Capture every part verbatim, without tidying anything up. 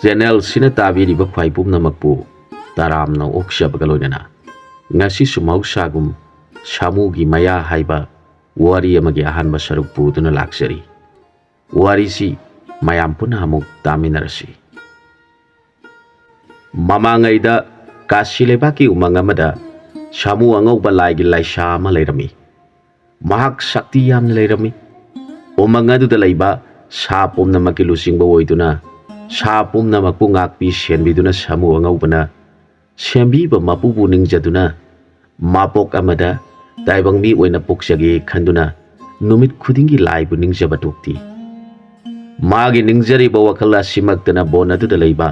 ꯆꯦꯅꯦꯜꯁꯤꯅ ꯇꯥꯕꯤꯔꯤꯕ ꯈ꯭ꯋꯥꯏ ꯄꯨꯝꯅꯃꯛꯄꯨ ꯇꯔꯥꯝꯅ ꯑꯣꯛꯆꯕꯒ ꯂꯣꯏꯅꯅ, ꯉꯁꯤꯁꯨ ꯃꯍꯧꯁꯥꯒꯨꯝ ꯁꯥꯃꯨꯒꯤ ꯃꯌꯥ ꯍꯥꯏꯕ ꯋꯥꯔꯤ ꯑꯃꯒꯤ ꯑꯍꯥꯟꯕ ꯁꯔꯨꯛ ꯄꯨꯗꯨꯅ ꯂꯥꯛꯆꯔꯤ꯫ ꯋꯥꯔꯤꯁꯤ ꯃꯌꯥꯝ ꯄꯨꯟꯅ ꯑꯃꯨꯛ ꯇꯥꯃꯤꯟꯅꯔꯁꯤ꯫ ꯃꯃꯥꯡꯉꯩꯗ ꯀꯥꯁꯤ ꯂꯩꯕꯥꯛꯀꯤ ꯎꯃꯪ ꯑꯃꯗ ꯁꯥꯃꯨ ꯑꯉꯧꯕ ꯂꯥꯏꯒꯤ ꯂꯥꯏꯁꯥ ꯑꯃ ꯂꯩꯔꯝꯃꯤ꯫ ꯃꯍꯥꯛ ꯁꯛꯇꯤ ꯌꯥꯝꯅ ꯂꯩꯔꯝꯃꯤ꯫ ꯎꯃꯪ ꯑꯗꯨꯗ ꯂꯩꯕ ꯁꯥ ꯄꯨꯝꯅꯃꯛꯀꯤ ꯂꯨꯆꯤꯡꯕ ꯑꯣꯏꯗꯨꯅ, ꯁꯥ ꯄꯨꯝꯅꯃꯛꯄꯨ ꯉꯥꯛꯄꯤ ꯁꯦꯟꯕꯤꯗꯨꯅ ꯁꯥꯃꯨ ꯑꯉꯧꯕꯅ ꯁꯦꯝꯕꯤꯕ ꯃꯄꯨꯕꯨ ꯅꯤꯡꯖꯗꯨꯅ, ꯃꯄꯣꯛ ꯑꯃꯗ ꯇꯥꯏꯕꯪ ꯃꯤ ꯑꯣꯏꯅ ꯄꯣꯛꯆꯒꯦ ꯈꯟꯗꯨꯅ ꯅꯨꯃꯤꯠ ꯈꯨꯗꯤꯡꯒꯤ ꯂꯥꯏꯕꯨ ꯅꯤꯡꯖꯕ ꯇꯣꯛꯇꯦ꯫ ꯃꯥꯒꯤ ꯅꯤꯡꯖꯔꯤꯕ ꯋꯥꯈꯜ ꯑꯁꯤꯃꯛꯇꯅ ꯕꯣꯟ ꯑꯗꯨꯗ ꯂꯩꯕ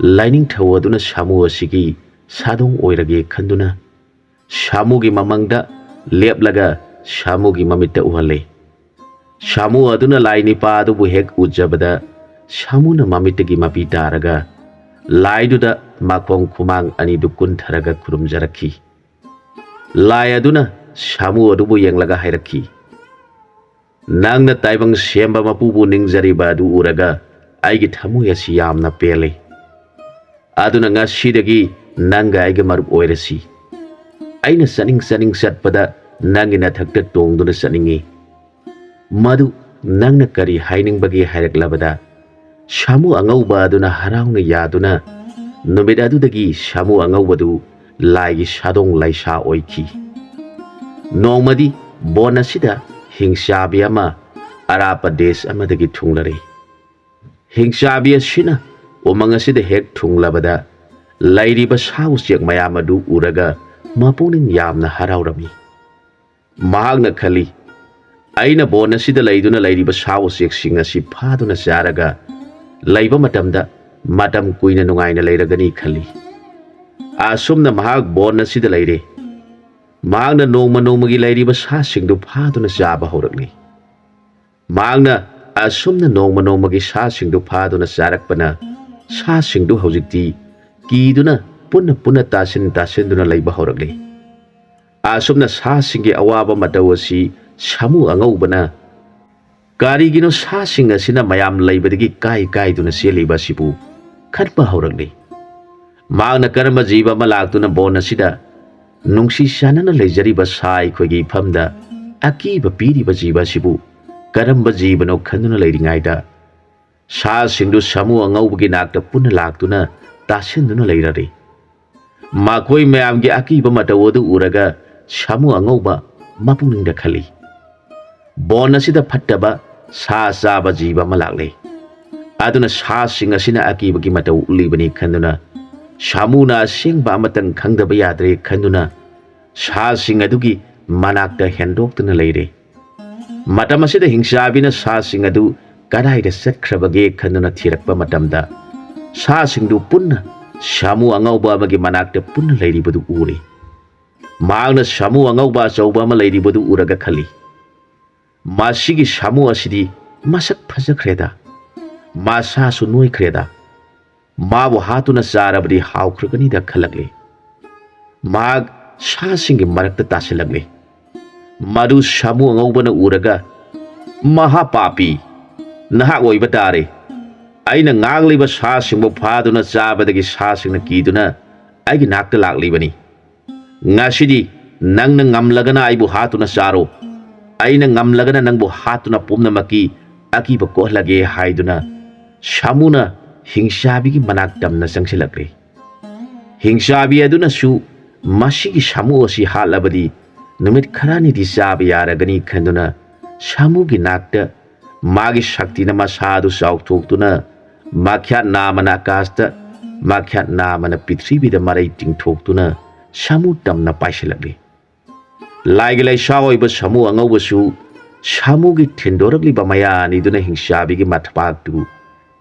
ꯂꯥꯏꯅꯤꯡꯊꯧ ꯑꯗꯨꯅ ꯁꯥꯃꯨ ꯑꯁꯤꯒꯤ ꯁꯥꯗꯣꯡ ꯑꯣꯏꯔꯒꯦ ꯈꯟꯗꯨꯅ ꯁꯥꯃꯨꯒꯤ ꯃꯃꯪꯗ ꯂꯦꯞꯂꯒ ꯁꯥꯃꯨꯒꯤ ꯃꯃꯤꯠꯇ ꯎꯍꯜꯂꯦ꯫ ꯁꯥꯃꯨ ꯑꯗꯨꯅ ꯂꯥꯏ ꯅꯤꯄꯥ ꯑꯗꯨꯕꯨ ꯍꯦꯛ ꯎꯖꯕꯗ ꯁꯥꯃꯨꯅ ꯃꯃꯤꯠꯇꯒꯤ ꯃꯄꯤ ꯇꯥꯔꯒ ꯂꯥꯏꯗꯨꯗ ꯃꯈꯣꯡ ꯈꯨꯃꯥꯡ ꯑꯅꯤꯗꯨ ꯀꯨꯟꯊꯔꯒ ꯈꯨꯔꯨꯝꯖꯔꯛꯈꯤ꯫ ꯂꯥꯏ ꯑꯗꯨꯅ ꯁꯥꯃꯨ ꯑꯗꯨꯕꯨ ꯌꯦꯡꯂꯒ ꯍꯥꯏꯔꯛꯈꯤ, "ꯅꯪꯅ ꯇꯥꯏꯕꯪ ꯁꯦꯝꯕ ꯃꯄꯨꯕꯨ ꯅꯤꯡꯖꯔꯤꯕ ꯑꯗꯨ ꯎꯔꯒ ꯑꯩꯒꯤ ꯊꯃꯣꯏ ꯑꯁꯤ ꯌꯥꯝꯅ ꯄꯦꯜꯂꯤ꯫ ꯑꯗꯨꯅ ꯉꯁꯤꯗꯒꯤ ꯅꯪꯒ ꯑꯩꯒ ꯃꯔꯨꯞ ꯑꯣꯏꯔꯁꯤ꯫ ꯑꯩꯅ ꯆꯠꯅꯤꯡ ꯆꯠꯅꯤꯡ ꯆꯠꯄꯗ ꯅꯪꯒꯤ ꯅꯊꯛꯇ ꯇꯣꯡꯗꯨꯅ ꯆꯠꯅꯤꯡꯏ꯫" ꯃꯗꯨ ꯅꯪꯅ ꯀꯔꯤ ꯍꯥꯏꯅꯤꯡꯕꯒꯦ ꯍꯥꯏꯔꯛꯂꯕꯗ, ꯁꯥꯃꯨ ꯑꯉꯧꯕ ꯑꯗꯨꯅ ꯍꯔꯥꯎꯅ ꯌꯥꯗꯨꯅ ꯅꯨꯃꯤꯠ ꯑꯗꯨꯗꯒꯤ ꯁꯥꯃꯨ ꯑꯉꯧꯕꯗꯨ ꯂꯥꯏꯒꯤ ꯁꯥꯗꯣꯡ ꯂꯥꯏꯁꯥ ꯑꯣꯏꯈꯤ꯫ ꯅꯣꯡꯃꯗꯤ ꯕꯣꯟ ꯑꯁꯤꯗ ꯍꯤꯡꯆꯥꯕꯤ ꯑꯃ ꯑꯔꯥꯞꯄ ꯗꯦꯁ ꯑꯃꯗꯒꯤ ꯊꯨꯡꯂꯔꯦ꯫ ꯍꯤꯡꯆꯥꯕꯤ ꯑꯁꯤꯅ ꯎꯃꯪ ꯑꯁꯤꯗ ꯍꯦꯛ ꯊꯨꯡꯂꯕꯗ, ꯂꯩꯔꯤꯕ ꯁꯥ ꯎꯆꯦꯛ ꯃꯌꯥꯝ ꯑꯗꯨ ꯎꯔꯒ ꯃꯄꯨꯛꯅꯤꯡ ꯌꯥꯝꯅ ꯍꯔꯥꯎꯔꯝꯃꯤ꯫ ꯃꯍꯥꯛꯅ ꯈꯜꯂꯤ, "ꯑꯩꯅ ꯕꯣꯟ ꯑꯁꯤꯗ ꯂꯩꯗꯨꯅ ꯂꯩꯔꯤꯕ ꯁꯥ ꯎꯆꯦꯛꯁꯤꯡ ꯑꯁꯤ ꯐꯥꯗꯨꯅ ꯆꯥꯔꯒ ꯂꯩꯕ ꯃꯇꯝꯗ ꯃꯇꯝ ꯀꯨꯏꯅ ꯅꯨꯡꯉꯥꯏꯅ ꯂꯩꯔꯒꯅꯤ" ꯈꯜꯂꯤ꯫ ꯑꯁꯨꯝꯅ ꯃꯍꯥꯛ ꯕꯣꯟ ꯑꯁꯤꯗ ꯂꯩꯔꯦ꯫ ꯃꯍꯥꯛꯅ ꯅꯣꯡꯃ ꯅꯣꯡꯃꯒꯤ ꯂꯩꯔꯤꯕ ꯁꯥꯁꯤꯡꯗꯨ ꯐꯥꯗꯨꯅ ꯆꯥꯕ ꯍꯧꯔꯛꯂꯤ꯫ ꯃꯍꯥꯛꯅ ꯑꯁꯨꯝꯅ ꯅꯣꯡꯃ ꯅꯣꯡꯃꯒꯤ ꯁꯥꯁꯤꯡꯗꯨ ꯐꯥꯗꯨꯅ ꯆꯥꯔꯛꯄꯅ ꯁꯥꯁꯤꯡꯗꯨ ꯍꯧꯖꯤꯛꯇꯤ ꯀꯤꯗꯨꯅ ꯄꯨꯟꯅ ꯄꯨꯟꯅ ꯇꯥꯁꯤꯟ ꯇꯥꯁꯤꯟꯗꯨꯅ ꯂꯩꯕ ꯍꯧꯔꯛꯂꯤ꯫ ꯑꯁꯨꯝꯅ ꯁꯥꯁꯤꯡꯒꯤ ꯑꯋꯥꯕ ꯃꯇꯧ ꯑꯁꯤ ꯁꯥꯃꯨ ꯑꯉꯧꯕꯅ ꯀꯔꯤꯒꯤꯅꯣ ꯁꯥꯁꯤꯡ ꯑꯁꯤꯅ ꯃꯌꯥꯝ ꯂꯩꯕꯗꯒꯤ ꯀꯥꯏ ꯀꯥꯏꯗꯨꯅ ꯆꯦꯜꯂꯤꯕ ꯑꯁꯤꯕꯨ ꯈꯟꯕ ꯍꯧꯔꯛꯂꯤ꯫ ꯃꯍꯥꯛꯅ ꯀꯔꯝꯕ ꯖꯤꯕ ꯑꯃ ꯂꯥꯛꯇꯨꯅ ꯕꯣꯟ ꯑꯁꯤꯗ ꯅꯨꯡꯁꯤ ꯆꯥꯟꯅꯅ ꯂꯩꯖꯔꯤꯕ ꯁꯥ ꯑꯩꯈꯣꯏꯒꯤ ꯏꯐꯝꯗ ꯑꯀꯤꯕ ꯄꯤꯔꯤꯕ ꯖꯤꯕ ꯑꯁꯤꯕꯨ ꯀꯔꯝꯕ ꯖꯤꯕꯅꯣ ꯈꯟꯗꯨꯅ ꯂꯩꯔꯤꯉꯩꯗ, ꯁꯥꯁꯤꯡꯗꯨ ꯁꯥꯃꯨ ꯑꯉꯧꯕꯒꯤ ꯅꯥꯛꯇ ꯄꯨꯟꯅ ꯂꯥꯛꯇꯨꯅ ꯇꯥꯁꯤꯟꯗꯨꯅ ꯂꯩꯔꯔꯤ꯫ ꯃꯈꯣꯏ ꯃꯌꯥꯝꯒꯤ ꯑꯀꯤꯕ ꯃꯇꯧ ꯑꯗꯨ ꯎꯔꯒ ꯁꯥꯃꯨ ꯑꯉꯧꯕ ꯃꯄꯨꯛꯅꯤꯡꯗ ꯈꯜꯂꯤ, "ꯕꯣꯟ ꯑꯁꯤꯗ ꯐꯠꯇꯕ ꯁꯥ ꯆꯥꯕ ꯖꯤꯕ ꯑꯃ ꯂꯥꯛꯂꯦ꯫ ꯑꯗꯨꯅ ꯁꯥꯁꯤꯡ ꯑꯁꯤꯅ ꯑꯀꯤꯕꯒꯤ ꯃꯇꯧ ꯎꯠꯂꯤꯕꯅꯤ" ꯈꯟꯗꯨꯅ, ꯁꯥꯃꯨꯅ ꯑꯁꯦꯡꯕ ꯑꯃꯇꯪ ꯈꯪꯗꯕ ꯌꯥꯗ꯭ꯔꯦ ꯈꯟꯗꯨꯅ, ꯁꯥꯁꯤꯡ ꯑꯗꯨꯒꯤ ꯃꯅꯥꯛꯇ ꯍꯦꯟꯗꯣꯛꯇꯨꯅ ꯂꯩꯔꯦ꯫ ꯃꯇꯝ ꯑꯁꯤꯗ ꯍꯤꯡꯆꯥꯕꯤꯅ ꯁꯥꯁꯤꯡ ꯑꯗꯨ ꯀꯗꯥꯏꯗ ꯆꯠꯈ꯭ꯔꯕꯒꯦ ꯈꯟꯗꯨꯅ ꯊꯤꯔꯛꯄ ꯃꯇꯝꯗ, ꯁꯥꯁꯤꯡꯗꯨ ꯄꯨꯟꯅ ꯁꯥꯃꯨ ꯑꯉꯧꯕ ꯑꯃꯒꯤ ꯃꯅꯥꯛꯇ ꯄꯨꯟꯅ ꯂꯩꯔꯤꯕꯗꯨ ꯎꯔꯦ꯫ ꯃꯍꯥꯛꯅ ꯁꯥꯃꯨ ꯑꯉꯧꯕ ꯑꯆꯧꯕ ꯑꯃ ꯂꯩꯔꯤꯕꯗꯨ ꯎꯔꯒ ꯈꯜꯂꯤ, "ꯃꯁꯤꯒꯤ ꯁꯥꯃꯨ ꯑꯁꯤꯗꯤ ꯃꯁꯛ ꯐꯖꯈ꯭ꯔꯦꯗ, ꯃꯁꯥꯁꯨ ꯅꯣꯏꯈ꯭ꯔꯦꯗ, ꯃꯥꯕꯨ ꯍꯥꯠꯇꯨꯅ ꯆꯥꯔꯕꯗꯤ ꯍꯥꯎꯈ꯭ꯔꯒꯅꯤꯗ" ꯈꯜꯂꯛꯂꯤ꯫ ꯃꯍꯥꯛ ꯁꯥꯁꯤꯡꯒꯤ ꯃꯔꯛꯇ ꯇꯥꯁꯤꯜꯂꯛꯂꯤ꯫ ꯃꯗꯨ ꯁꯥꯃꯨ ꯑꯉꯧꯕꯅ ꯎꯔꯒ, "ꯃꯍꯥꯄꯥꯄꯤ, ꯅꯍꯥꯛ ꯑꯣꯏꯕ ꯇꯥꯔꯦ꯫ ꯑꯩꯅ ꯉꯥꯡꯂꯤꯕ ꯁꯥꯁꯤꯡꯕꯨ ꯐꯥꯗꯨꯅ ꯆꯥꯕꯗꯒꯤ ꯁꯥꯁꯤꯡꯅ ꯀꯤꯗꯨꯅ ꯑꯩꯒꯤ ꯅꯥꯛꯇ ꯂꯥꯛꯂꯤꯕꯅꯤ꯫ ꯉꯁꯤꯗꯤ ꯅꯪꯅ ꯉꯝꯂꯒꯅ ꯑꯩꯕꯨ ꯍꯥꯠꯇꯨꯅ ꯆꯥꯔꯣ, ꯑꯩꯅ ꯉꯝꯂꯒꯅ ꯅꯪꯕꯨ ꯍꯥꯠꯇꯨꯅ ꯄꯨꯝꯅꯃꯛꯀꯤ ꯑꯀꯤꯕ ꯀꯣꯛꯍꯜꯂꯒꯦ" ꯍꯥꯏꯗꯨꯅ ꯁꯥꯃꯨꯅ ꯍꯤꯡꯆꯥꯕꯤꯒꯤ ꯃꯅꯥꯛ ꯇꯝꯅ ꯆꯪꯁꯤꯜꯂꯛꯂꯤ꯫ ꯍꯤꯡꯆꯥꯕꯤ ꯑꯗꯨꯅꯁꯨ ꯃꯁꯤꯒꯤ ꯁꯥꯃꯨ ꯑꯁꯤ ꯍꯥꯠꯂꯕꯗꯤ ꯅꯨꯃꯤꯠ ꯈꯔꯅꯤꯗꯤ ꯆꯥꯕ ꯌꯥꯔꯒꯅꯤ ꯈꯟꯗꯨꯅ ꯁꯥꯃꯨꯒꯤ ꯅꯥꯛꯇ ꯃꯥꯒꯤ ꯁꯛꯇꯤꯅ ꯃꯁꯥ ꯑꯗꯨ ꯆꯥꯎꯊꯣꯛꯇꯨꯅ ꯃꯈ꯭ꯌꯥꯠ ꯅꯥꯝꯃꯅ ꯑꯀꯥꯁꯇ, ꯃꯈ꯭ꯌꯥꯠ ꯅꯥꯝꯃꯅ ꯄ꯭ꯔꯤꯊꯤꯕꯤꯗ ꯃꯔꯩ ꯇꯤꯡꯊꯣꯛꯇꯨꯅ ꯁꯥꯃꯨ ꯇꯝꯅ ꯄꯥꯏꯁꯤꯜꯂꯛꯂꯤ꯫ ꯂꯥꯏꯒꯤ ꯂꯩꯁꯥ ꯑꯣꯏꯕ ꯁꯥꯃꯨ ꯑꯉꯧꯕꯁꯨ ꯁꯥꯃꯨꯒꯤ ꯊꯤꯟꯗꯣꯔꯛꯂꯤꯕ ꯃꯌꯥ ꯑꯅꯤꯗꯨꯅ ꯍꯤꯡꯆꯥꯕꯤꯒꯤ ꯃꯊꯕꯥꯛꯇꯨ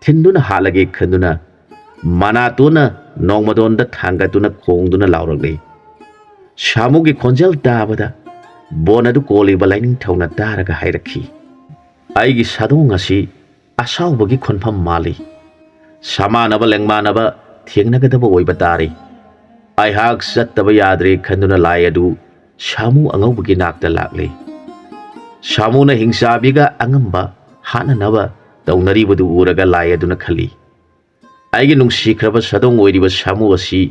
ꯊꯤꯟꯗꯨꯅ ꯍꯥꯠꯂꯒꯦ ꯈꯟꯗꯨꯅ ꯃꯅꯥꯇꯣꯟꯅ ꯅꯣꯡꯃꯗꯣꯟꯗ ꯊꯥꯡꯒꯠꯇꯨꯅ ꯈꯣꯡꯗꯨꯅ ꯂꯥꯎꯔꯛꯂꯤ꯫ ꯁꯥꯃꯨꯒꯤ ꯈꯣꯟꯖꯦꯜ ꯇꯥꯕꯗ ꯕꯣꯟ ꯑꯗꯨ ꯀꯣꯜꯂꯤꯕ ꯂꯥꯏꯅꯤꯡꯊꯧꯅ ꯇꯥꯔꯒ ꯍꯥꯏꯔꯛꯈꯤ, "ꯑꯩꯒꯤ ꯁꯥꯗꯣꯡ ꯑꯁꯤ ꯑꯁꯥꯎꯕꯒꯤ ꯈꯣꯟꯐꯝ ꯃꯥꯜꯂꯤ꯫ ꯁꯃꯥꯟꯅꯕ ꯂꯦꯡꯃꯥꯟꯅꯕ ꯊꯦꯡꯅꯒꯗꯕ ꯑꯣꯏꯕ ꯇꯥꯔꯦ꯫ ꯑꯩꯍꯥꯛ ꯆꯠꯇꯕ ꯌꯥꯗ꯭ꯔꯦ" ꯈꯟꯗꯨꯅ ꯂꯥꯏ ꯑꯗꯨ ꯁꯥꯃꯨ ꯑꯉꯧꯕꯒꯤ ꯅꯥꯛꯇ ꯂꯥꯛꯂꯦ꯫ ꯁꯥꯃꯨꯅ ꯍꯤꯡꯆꯥꯕꯤꯒ ꯑꯉꯝꯕ ꯍꯥꯠꯅꯅꯕ ꯇꯧꯅꯔꯤꯕꯗꯨ ꯎꯔꯒ ꯂꯥꯏ ꯑꯗꯨꯅ ꯈꯜꯂꯤ, "ꯑꯩꯒꯤ ꯅꯨꯡꯁꯤꯈ꯭ꯔꯕ ꯁꯥꯗꯣꯡ ꯑꯣꯏꯔꯤꯕ ꯁꯥꯃꯨ ꯑꯁꯤ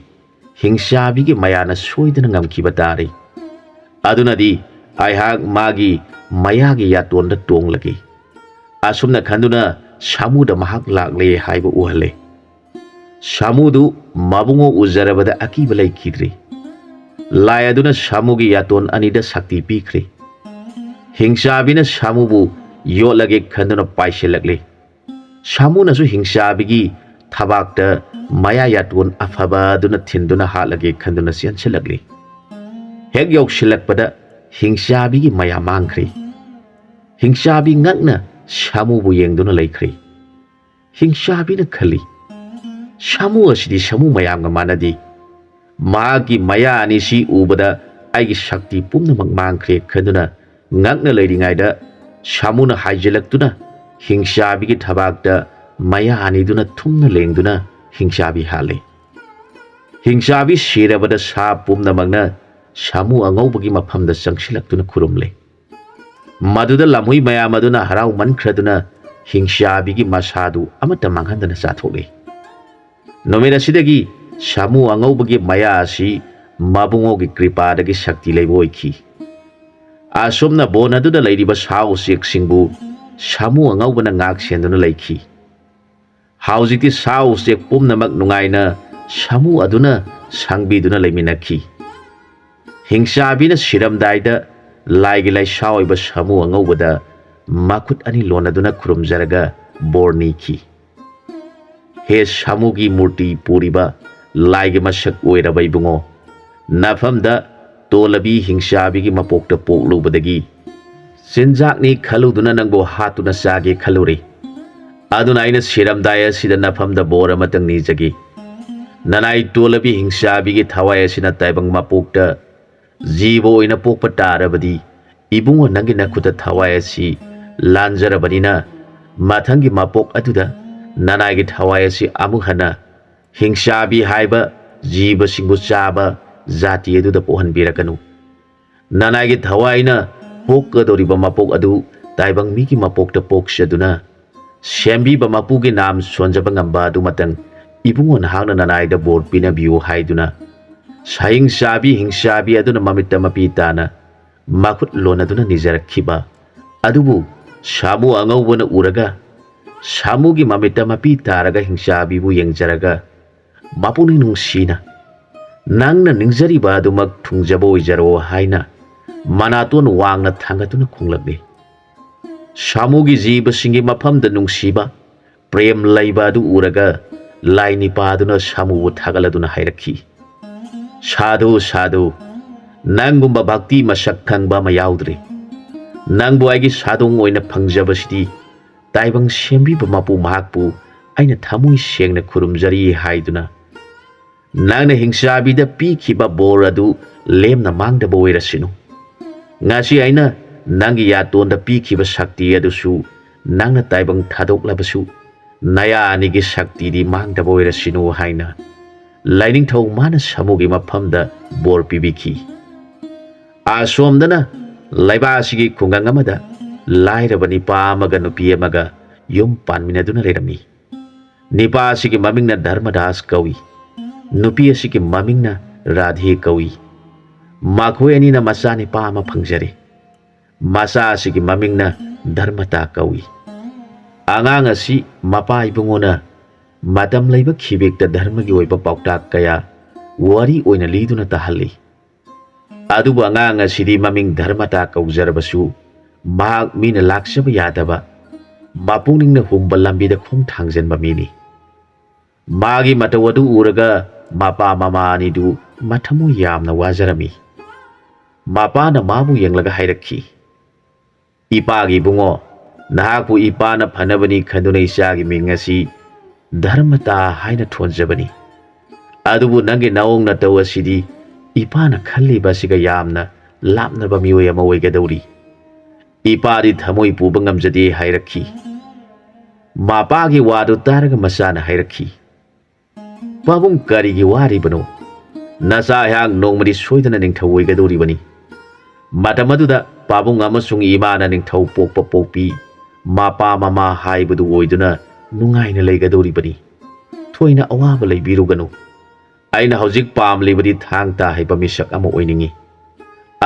ꯍꯤꯡꯆꯥꯕꯤꯒꯤ ꯃꯌꯥꯅ ꯁꯣꯏꯗꯅ ꯉꯝꯈꯤꯕ ꯇꯥꯔꯦ꯫ ꯑꯗꯨꯅꯗꯤ ꯑꯩꯍꯥꯛ ꯃꯥꯒꯤ ꯃꯌꯥꯒꯤ ꯌꯥꯇꯣꯟꯗ ꯇꯣꯡꯂꯒꯦ꯫" ꯑꯁꯨꯝꯅ ꯈꯟꯗꯨꯅ ꯁꯥꯃꯨꯗ ꯃꯍꯥꯛ ꯂꯥꯛꯂꯦ ꯍꯥꯏꯕ ꯎꯍꯜꯂꯦ꯫ ꯁꯥꯃꯨꯗꯨ ꯃꯕꯨꯡꯉꯣ ꯎꯖꯔꯕꯗ ꯑꯀꯤꯕ ꯂꯩꯈꯤꯗ꯭ꯔꯦ꯫ ꯂꯥꯏ ꯑꯗꯨꯅ ꯁꯥꯃꯨꯒꯤ ꯌꯥꯇꯣꯟ ꯑꯅꯤꯗ ꯁꯛꯇꯤ ꯄꯤꯈ꯭ꯔꯦ꯫ ꯍꯤꯡꯆꯥꯕꯤꯅ ꯁꯥꯃꯨꯕꯨ ꯌꯣꯠꯂꯒꯦ ꯈꯟꯗꯨꯅ ꯄꯥꯏꯁꯤꯜꯂꯛꯂꯦ꯫ ꯁꯥꯃꯨꯅꯁꯨ ꯍꯤꯡꯆꯥꯕꯤꯒꯤ ꯊꯕꯥꯛꯇ ꯃꯌꯥ ꯌꯥꯇꯣꯟ ꯑꯐꯕ ꯑꯗꯨꯅ ꯊꯤꯟꯗꯨꯅ ꯍꯥꯠꯂꯒꯦ ꯈꯟꯗꯨꯅ ꯆꯦꯟꯁꯤꯜꯂꯛꯂꯤ꯫ ꯍꯦꯛ ꯌꯧꯁꯤꯜꯂꯛꯄꯗ ꯍꯤꯡꯆꯥꯕꯤꯒꯤ ꯃꯌꯥ ꯃꯥꯡꯈ꯭ꯔꯦ꯫ ꯍꯤꯡꯆꯥꯕꯤ ꯉꯛꯅ ꯁꯥꯃꯨꯕꯨ ꯌꯦꯡꯗꯨꯅ ꯂꯩꯈ꯭ꯔꯦ꯫ ꯍꯤꯡꯆꯥꯕꯤꯅ ꯈꯜꯂꯤ, "ꯁꯥꯃꯨ ꯑꯁꯤꯗꯤ ꯁꯥꯃꯨ ꯃꯌꯥꯝꯒ ꯃꯥꯟꯅꯗꯦ꯫ ꯃꯍꯥꯛꯀꯤ ꯃꯌꯥ ꯑꯅꯤꯁꯤ ꯎꯕꯗ ꯑꯩꯒꯤ ꯁꯛꯇꯤ ꯄꯨꯝꯅꯃꯛ ꯃꯥꯡꯈ꯭ꯔꯦ" ꯈꯟꯗꯨꯅ ꯉꯛꯅ ꯂꯩꯔꯤꯉꯩꯗ ꯁꯥꯃꯨꯅ ꯍꯥꯏꯖꯤꯜꯂꯛꯇꯨꯅ ꯍꯤꯡꯆꯥꯕꯤꯒꯤ ꯊꯕꯥꯛꯇ ꯃꯌꯥ ꯑꯅꯤꯗꯨꯅ ꯊꯨꯝꯅ ꯂꯦꯡꯗꯨꯅ ꯍꯤꯡꯆꯥꯕꯤ ꯍꯥꯠꯂꯦ꯫ ꯍꯤꯡꯆꯥꯕꯤ ꯁꯤꯔꯕꯗ ꯁꯥ ꯄꯨꯝꯅꯃꯛꯅ ꯁꯥꯃꯨ ꯑꯉꯧꯕꯒꯤ ꯃꯐꯝꯗ ꯆꯪꯁꯤꯜꯂꯛꯇꯨꯅ ꯈꯨꯔꯨꯝꯂꯦ꯫ ꯃꯗꯨꯗ ꯂꯝꯍꯨꯏ ꯃꯌꯥꯝ ꯑꯗꯨꯅ ꯍꯔꯥꯎꯃꯟꯈ꯭ꯔꯗꯨꯅ ꯍꯤꯡꯆꯥꯕꯤꯒꯤ ꯃꯁꯥꯗꯨ ꯑꯃꯠꯇ ꯃꯥꯡꯍꯟꯗꯅ ꯆꯥꯊꯣꯛꯂꯦ꯫ ꯅꯨꯃꯤꯠ ꯑꯁꯤꯗꯒꯤ ꯁꯥꯃꯨ ꯑꯉꯧꯕꯒꯤ ꯃꯌꯥ ꯑꯁꯤ ꯃꯕꯨꯡꯉꯣꯒꯤ ꯀ꯭ꯔꯤꯄꯥꯗꯒꯤ ꯁꯛꯇꯤ ꯂꯩꯕ ꯑꯣꯏꯈꯤ꯫ ꯑꯁꯨꯝꯅ ꯕꯣꯟ ꯑꯗꯨꯗ ꯂꯩꯔꯤꯕ ꯁꯥ ꯎꯆꯦꯛꯁꯤꯡꯕꯨ ꯁꯥꯃꯨ ꯑꯉꯧꯕꯅ ꯉꯥꯛ ꯁꯦꯟꯗꯨꯅ ꯂꯩꯈꯤ꯫ ꯍꯧꯖꯤꯛꯇꯤ ꯁꯥ ꯎꯆꯦꯛ ꯄꯨꯝꯅꯃꯛ ꯅꯨꯡꯉꯥꯏꯅ ꯁꯥꯃꯨ ꯑꯗꯨꯅ ꯁꯪꯕꯤꯗꯨꯅ ꯂꯩꯃꯤꯟꯅꯈꯤ꯫ ꯍꯤꯡꯆꯥꯕꯤꯅ ꯁꯤꯔꯝꯗꯥꯏꯗ ꯂꯥꯏꯒꯤ ꯂꯥꯏꯁꯥ ꯑꯣꯏꯕ ꯁꯥꯃꯨ ꯑꯉꯧꯕꯗ ꯃꯈꯨꯠ ꯑꯅꯤ ꯂꯣꯟꯅꯗꯨꯅ ꯈꯨꯔꯨꯝꯖꯔꯒ ꯕꯣꯔ ꯅꯤꯈꯤ꯫ "ꯍꯦ ꯁꯥꯃꯨꯒꯤ ꯃꯨꯔꯇꯤ ꯄꯨꯔꯤꯕ ꯂꯥꯏꯒꯤ ꯃꯁꯛ ꯑꯣꯏꯔꯕ ꯏꯕꯨꯡꯉꯣ, ꯅꯐꯝꯗ ꯇꯣꯂꯕꯤ ꯍꯤꯡꯆꯥꯕꯤꯒꯤ ꯃꯄꯣꯛꯇ ꯄꯣꯛꯂꯨꯕꯗꯒꯤ ꯆꯤꯟꯖꯥꯛꯅꯤ ꯈꯜꯂꯨꯗꯨꯅ ꯅꯪꯕꯨ ꯍꯥꯠꯇꯨꯅ ꯆꯥꯒꯦ ꯈꯜꯂꯨꯔꯦ꯫ ꯑꯗꯨꯅ ꯑꯩꯅ ꯁꯤꯔꯝꯗꯥꯏ ꯑꯁꯤꯗ ꯅꯐꯝꯗ ꯕꯣꯔ ꯑꯃꯇꯪ ꯅꯤꯖꯒꯦ꯫ ꯅꯅꯥꯏ ꯇꯣꯂꯕꯤ ꯍꯤꯡꯆꯥꯕꯤꯒꯤ ꯊꯋꯥꯏ ꯑꯁꯤꯅ ꯇꯥꯏꯕꯪ ꯃꯄꯣꯛꯇ ꯖꯤꯕ ꯑꯣꯏꯅ ꯄꯣꯛꯄ ꯇꯥꯔꯕꯗꯤ, ꯏꯕꯨꯡꯉꯣ, ꯅꯪꯒꯤ ꯅꯈꯨꯠꯇ ꯊꯋꯥꯏ ꯑꯁꯤ ꯂꯥꯟꯖꯔꯕꯅꯤꯅ, ꯃꯊꯪꯒꯤ ꯃꯄꯣꯛ ꯑꯗꯨꯗ ꯅꯅꯥꯏꯒꯤ ꯊꯋꯥꯏ ꯑꯁꯤ ꯑꯃꯨꯛ ꯍꯟꯅ ꯍꯤꯡꯆꯥꯕꯤ ꯍꯥꯏꯕ ꯖꯤꯕꯁꯤꯡꯕꯨ ꯆꯥꯕ ꯖꯥꯇꯤ ꯑꯗꯨꯗ ꯄꯣꯛꯍꯟꯕꯤꯔꯛꯀꯅꯨ꯫ ꯅꯅꯥꯏꯒꯤ ꯊꯋꯥꯏꯅ ꯄꯣꯛꯀꯗꯧꯔꯤꯕ ꯃꯄꯣꯛ ꯑꯗꯨ ꯇꯥꯏꯕꯪ ꯃꯤꯒꯤ ꯃꯄꯣꯛꯇ ꯄꯣꯛꯆꯗꯨꯅ, ꯁꯦꯝꯕꯤꯕ ꯃꯄꯨꯒꯤ ꯅꯥꯝ ꯁꯣꯟꯖꯕ ꯉꯝꯕ ꯑꯗꯨꯃꯇꯪ ꯏꯕꯨꯡꯉꯣ ꯅꯍꯥꯛꯅ ꯅꯅꯥꯏꯗ ꯕꯣꯔ ꯄꯤꯅꯕꯤꯌꯨ ꯍꯥꯏꯗꯨꯅ ꯁꯥꯍꯤꯡ ꯆꯥꯕꯤ ꯍꯤꯡꯆꯥꯕꯤ ꯑꯗꯨꯅ ꯃꯃꯤꯠꯇ ꯃꯄꯤ ꯇꯥꯅ ꯃꯈꯨꯠ ꯂꯣꯟꯅꯗꯨꯅ ꯅꯤꯖꯔꯛꯈꯤꯕ꯫ ꯑꯗꯨꯕꯨ ꯁꯥꯃꯨ ꯑꯉꯧꯕꯅ ꯎꯔꯒ, ꯁꯥꯃꯨꯒꯤ ꯃꯃꯤꯠꯇ ꯃꯄꯤ ꯇꯥꯔꯒ ꯍꯤꯡꯆꯥꯕꯤꯕꯨ ꯌꯦꯡꯖꯔꯒ, ꯃꯄꯨꯛꯅꯤꯡ ꯅꯨꯡꯁꯤꯅ, "ꯅꯪꯅ ꯅꯤꯡꯖꯔꯤꯕ ꯑꯗꯨꯃꯛ ꯊꯨꯡꯖꯕ ꯑꯣꯏꯖꯔꯣ" ꯍꯥꯏꯅ ꯃꯅꯥꯇꯣꯟ ꯋꯥꯡꯅ ꯊꯥꯡꯒꯠꯇꯨꯅ ꯈꯣꯡꯂꯛꯂꯤ꯫ ꯁꯥꯃꯨꯒꯤ ꯖꯤꯕꯁꯤꯡꯒꯤ ꯃꯐꯝꯗ ꯅꯨꯡꯁꯤꯕ, ꯄ꯭ꯔꯦꯝ ꯂꯩꯕ ꯑꯗꯨ ꯎꯔꯒ ꯂꯥꯏ ꯅꯤꯄꯥꯗꯨꯅ ꯁꯥꯃꯨꯕꯨ ꯊꯥꯒꯠꯂꯗꯨꯅ ꯍꯥꯏꯔꯛꯈꯤ, "ꯁꯥꯙꯨ, ꯁꯥꯙꯨ, ꯅꯪꯒꯨꯝꯕ ꯚꯛꯇꯤ ꯃꯁꯛ ꯈꯪꯕ ꯑꯃ ꯌꯥꯎꯗ꯭ꯔꯤ꯫ ꯅꯪꯕꯨ ꯑꯩꯒꯤ ꯁꯥꯗꯣꯡ ꯑꯣꯏꯅ ꯐꯪꯖꯕꯁꯤꯗꯤ ꯇꯥꯏꯕꯪ ꯁꯦꯝꯕꯤꯕ ꯃꯄꯨ ꯃꯍꯥꯛꯄꯨ ꯑꯩꯅ ꯊꯃꯣꯏ ꯁꯦꯡꯅ ꯈꯨꯔꯨꯝꯖꯔꯤ" ꯍꯥꯏꯗꯨꯅ ꯅꯪꯅ ꯍꯤꯡꯆꯥꯕꯤꯗ ꯄꯤꯈꯤꯕ ꯕꯣꯔ ꯑꯗꯨ ꯂꯦꯝꯅ ꯃꯥꯡꯗꯕ ꯑꯣꯏꯔꯁꯅꯨ꯫ ꯉꯁꯤ ꯑꯩꯅ ꯅꯪꯒꯤ ꯌꯥꯇꯣꯟꯗ ꯄꯤꯈꯤꯕ ꯁꯛꯇꯤ ꯑꯗꯨꯁꯨ ꯅꯪꯅ ꯇꯥꯏꯕꯪ ꯊꯥꯗꯣꯛꯂꯕꯁꯨ ꯅꯌꯥ ꯑꯅꯤꯒꯤ ꯁꯛꯇꯤꯗꯤ ꯃꯥꯡꯗꯕ ꯑꯣꯏꯔꯁꯅꯨ ꯍꯥꯏꯅ ꯂꯥꯏꯅꯤꯡꯊꯧ ꯃꯥꯅ ꯁꯥꯃꯨꯒꯤ ꯃꯐꯝꯗ ꯕꯣꯔ ꯄꯤꯕꯤꯈꯤ꯫ ꯑꯁꯣꯝꯗꯅ ꯂꯩꯕꯥꯛ ꯑꯁꯤꯒꯤ ꯈꯨꯡꯒꯪ ꯑꯃꯗ ꯂꯥꯏꯔꯕ ꯅꯤꯄꯥ ꯑꯃꯒ ꯅꯨꯄꯤ ꯑꯃꯒ ꯌꯨꯝ ꯄꯥꯟꯃꯤꯟꯅꯗꯨꯅ ꯂꯩꯔꯝꯃꯤ꯫ ꯅꯤꯄꯥ ꯑꯁꯤꯒꯤ ꯃꯃꯤꯡꯅ ꯙꯔꯃꯗꯥꯁ ꯀꯧꯏ꯫ ꯅꯨꯄꯤ ꯑꯁꯤꯒꯤ ꯃꯃꯤꯡꯅ ꯔꯥꯙꯦ ꯀꯧꯏ꯫ ꯃꯈꯣꯏ ꯑꯅꯤꯅ ꯃꯆꯥ ꯅꯤꯄꯥ ꯑꯃ ꯐꯪꯖꯔꯦ꯫ ꯃꯆꯥ ꯑꯁꯤꯒꯤ ꯃꯃꯤꯡꯅ ꯙꯔꯃꯇꯥ ꯀꯧꯏ꯫ ꯑꯉꯥꯡ ꯑꯁꯤ ꯃꯄꯥ ꯏꯕꯨꯡꯉꯣꯅ ꯃꯇꯝ ꯂꯩꯕ ꯈꯤꯕꯦꯛꯇ ꯙꯔꯃꯒꯤ ꯑꯣꯏꯕ ꯄꯥꯎꯇꯥꯛ ꯀꯌꯥ, ꯋꯥꯔꯤ ꯑꯣꯏꯅ ꯂꯤꯗꯨꯅ ꯇꯥꯍꯜꯂꯤ꯫ ꯑꯗꯨꯕꯨ ꯑꯉꯥꯡ ꯑꯁꯤꯗꯤ ꯃꯃꯤꯡ ꯙꯔꯃꯇꯥ ꯀꯧꯖꯔꯕꯁꯨ ꯃꯍꯥꯛ ꯃꯤꯅ ꯂꯥꯛꯆꯕ ꯌꯥꯗꯕ, ꯃꯄꯨꯛꯅꯤꯡꯅ ꯍꯨꯝꯕ ꯂꯝꯕꯤꯗ ꯈꯣꯡ ꯊꯥꯡꯖꯟꯕ ꯃꯤꯅꯤ꯫ ꯃꯥꯒꯤ ꯃꯇꯧ ꯑꯗꯨ ꯎꯔꯒ ꯃꯄꯥ ꯃꯃꯥ ꯑꯅꯤꯗꯨ ꯃꯊꯃꯣꯏ ꯌꯥꯝꯅ ꯋꯥꯖꯔꯝꯃꯤ꯫ ꯃꯄꯥꯅ ꯃꯥꯕꯨ ꯌꯦꯡꯂꯒ ꯍꯥꯏꯔꯛꯈꯤ, "ꯏꯄꯥꯒꯤ ꯏꯕꯨꯡꯉꯣ, ꯅꯍꯥꯛꯄꯨ ꯏꯄꯥꯅ ꯐꯅꯕꯅꯤ ꯈꯟꯗꯨꯅ ꯏꯆꯥꯒꯤ ꯃꯤꯡ ꯑꯁꯤ ꯙꯔꯃꯇꯥ ꯍꯥꯏꯅ ꯊꯣꯟꯖꯕꯅꯤ꯫ ꯑꯗꯨꯕꯨ ꯅꯪꯒꯤ ꯅꯑꯣꯡ ꯅꯇꯧ ꯑꯁꯤꯗꯤ ꯏꯄꯥꯅ ꯈꯜꯂꯤꯕ ꯑꯁꯤꯒ ꯌꯥꯝꯅ ꯂꯥꯞꯅꯕ ꯃꯤꯑꯣꯏ ꯑꯃ ꯑꯣꯏꯒꯗꯧꯔꯤ꯫" ꯏꯄꯥꯗꯤ ꯊꯃꯣꯏ ꯄꯨꯕ ꯉꯝꯖꯗꯦ ꯍꯥꯏꯔꯛꯈꯤ꯫ ꯃꯄꯥꯒꯤ ꯋꯥꯗꯨ ꯇꯥꯔꯒ ꯃꯆꯥꯅ ꯍꯥꯏꯔꯛꯈꯤ, "ꯄꯥꯕꯨꯡ, ꯀꯔꯤꯒꯤ ꯋꯥꯔꯤꯕꯅꯣ? ꯅꯆꯥ ꯑꯩꯍꯥꯛ ꯅꯣꯡꯃꯗꯤ ꯁꯣꯏꯗꯅ ꯅꯤꯡꯊꯧ ꯑꯣꯏꯒꯗꯧꯔꯤꯕꯅꯤ꯫ ꯃꯇꯝ ꯑꯗꯨꯗ ꯄꯥꯕꯨꯡ ꯑꯃꯁꯨꯡ ꯏꯃꯥꯅ ꯅꯤꯡꯊꯧ ꯄꯣꯛꯄ ꯄꯣꯛꯄꯤ, ꯃꯄꯥ ꯃꯃꯥ ꯍꯥꯏꯕꯗꯨ ꯑꯣꯏꯗꯨꯅ ꯅꯨꯡꯉꯥꯏꯅ ꯂꯩꯒꯗꯧꯔꯤꯕꯅꯤ꯫ ꯊꯣꯏꯅ ꯑꯋꯥꯕ ꯂꯩꯕꯤꯔꯨꯒꯅꯨ꯫ ꯑꯩꯅ ꯍꯧꯖꯤꯛ ꯄꯥꯝꯂꯤꯕꯗꯤ ꯊꯥꯡ ꯇꯥ ꯍꯩꯕ ꯃꯤꯁꯛ ꯑꯃ ꯑꯣꯏꯅꯤꯡꯏ꯫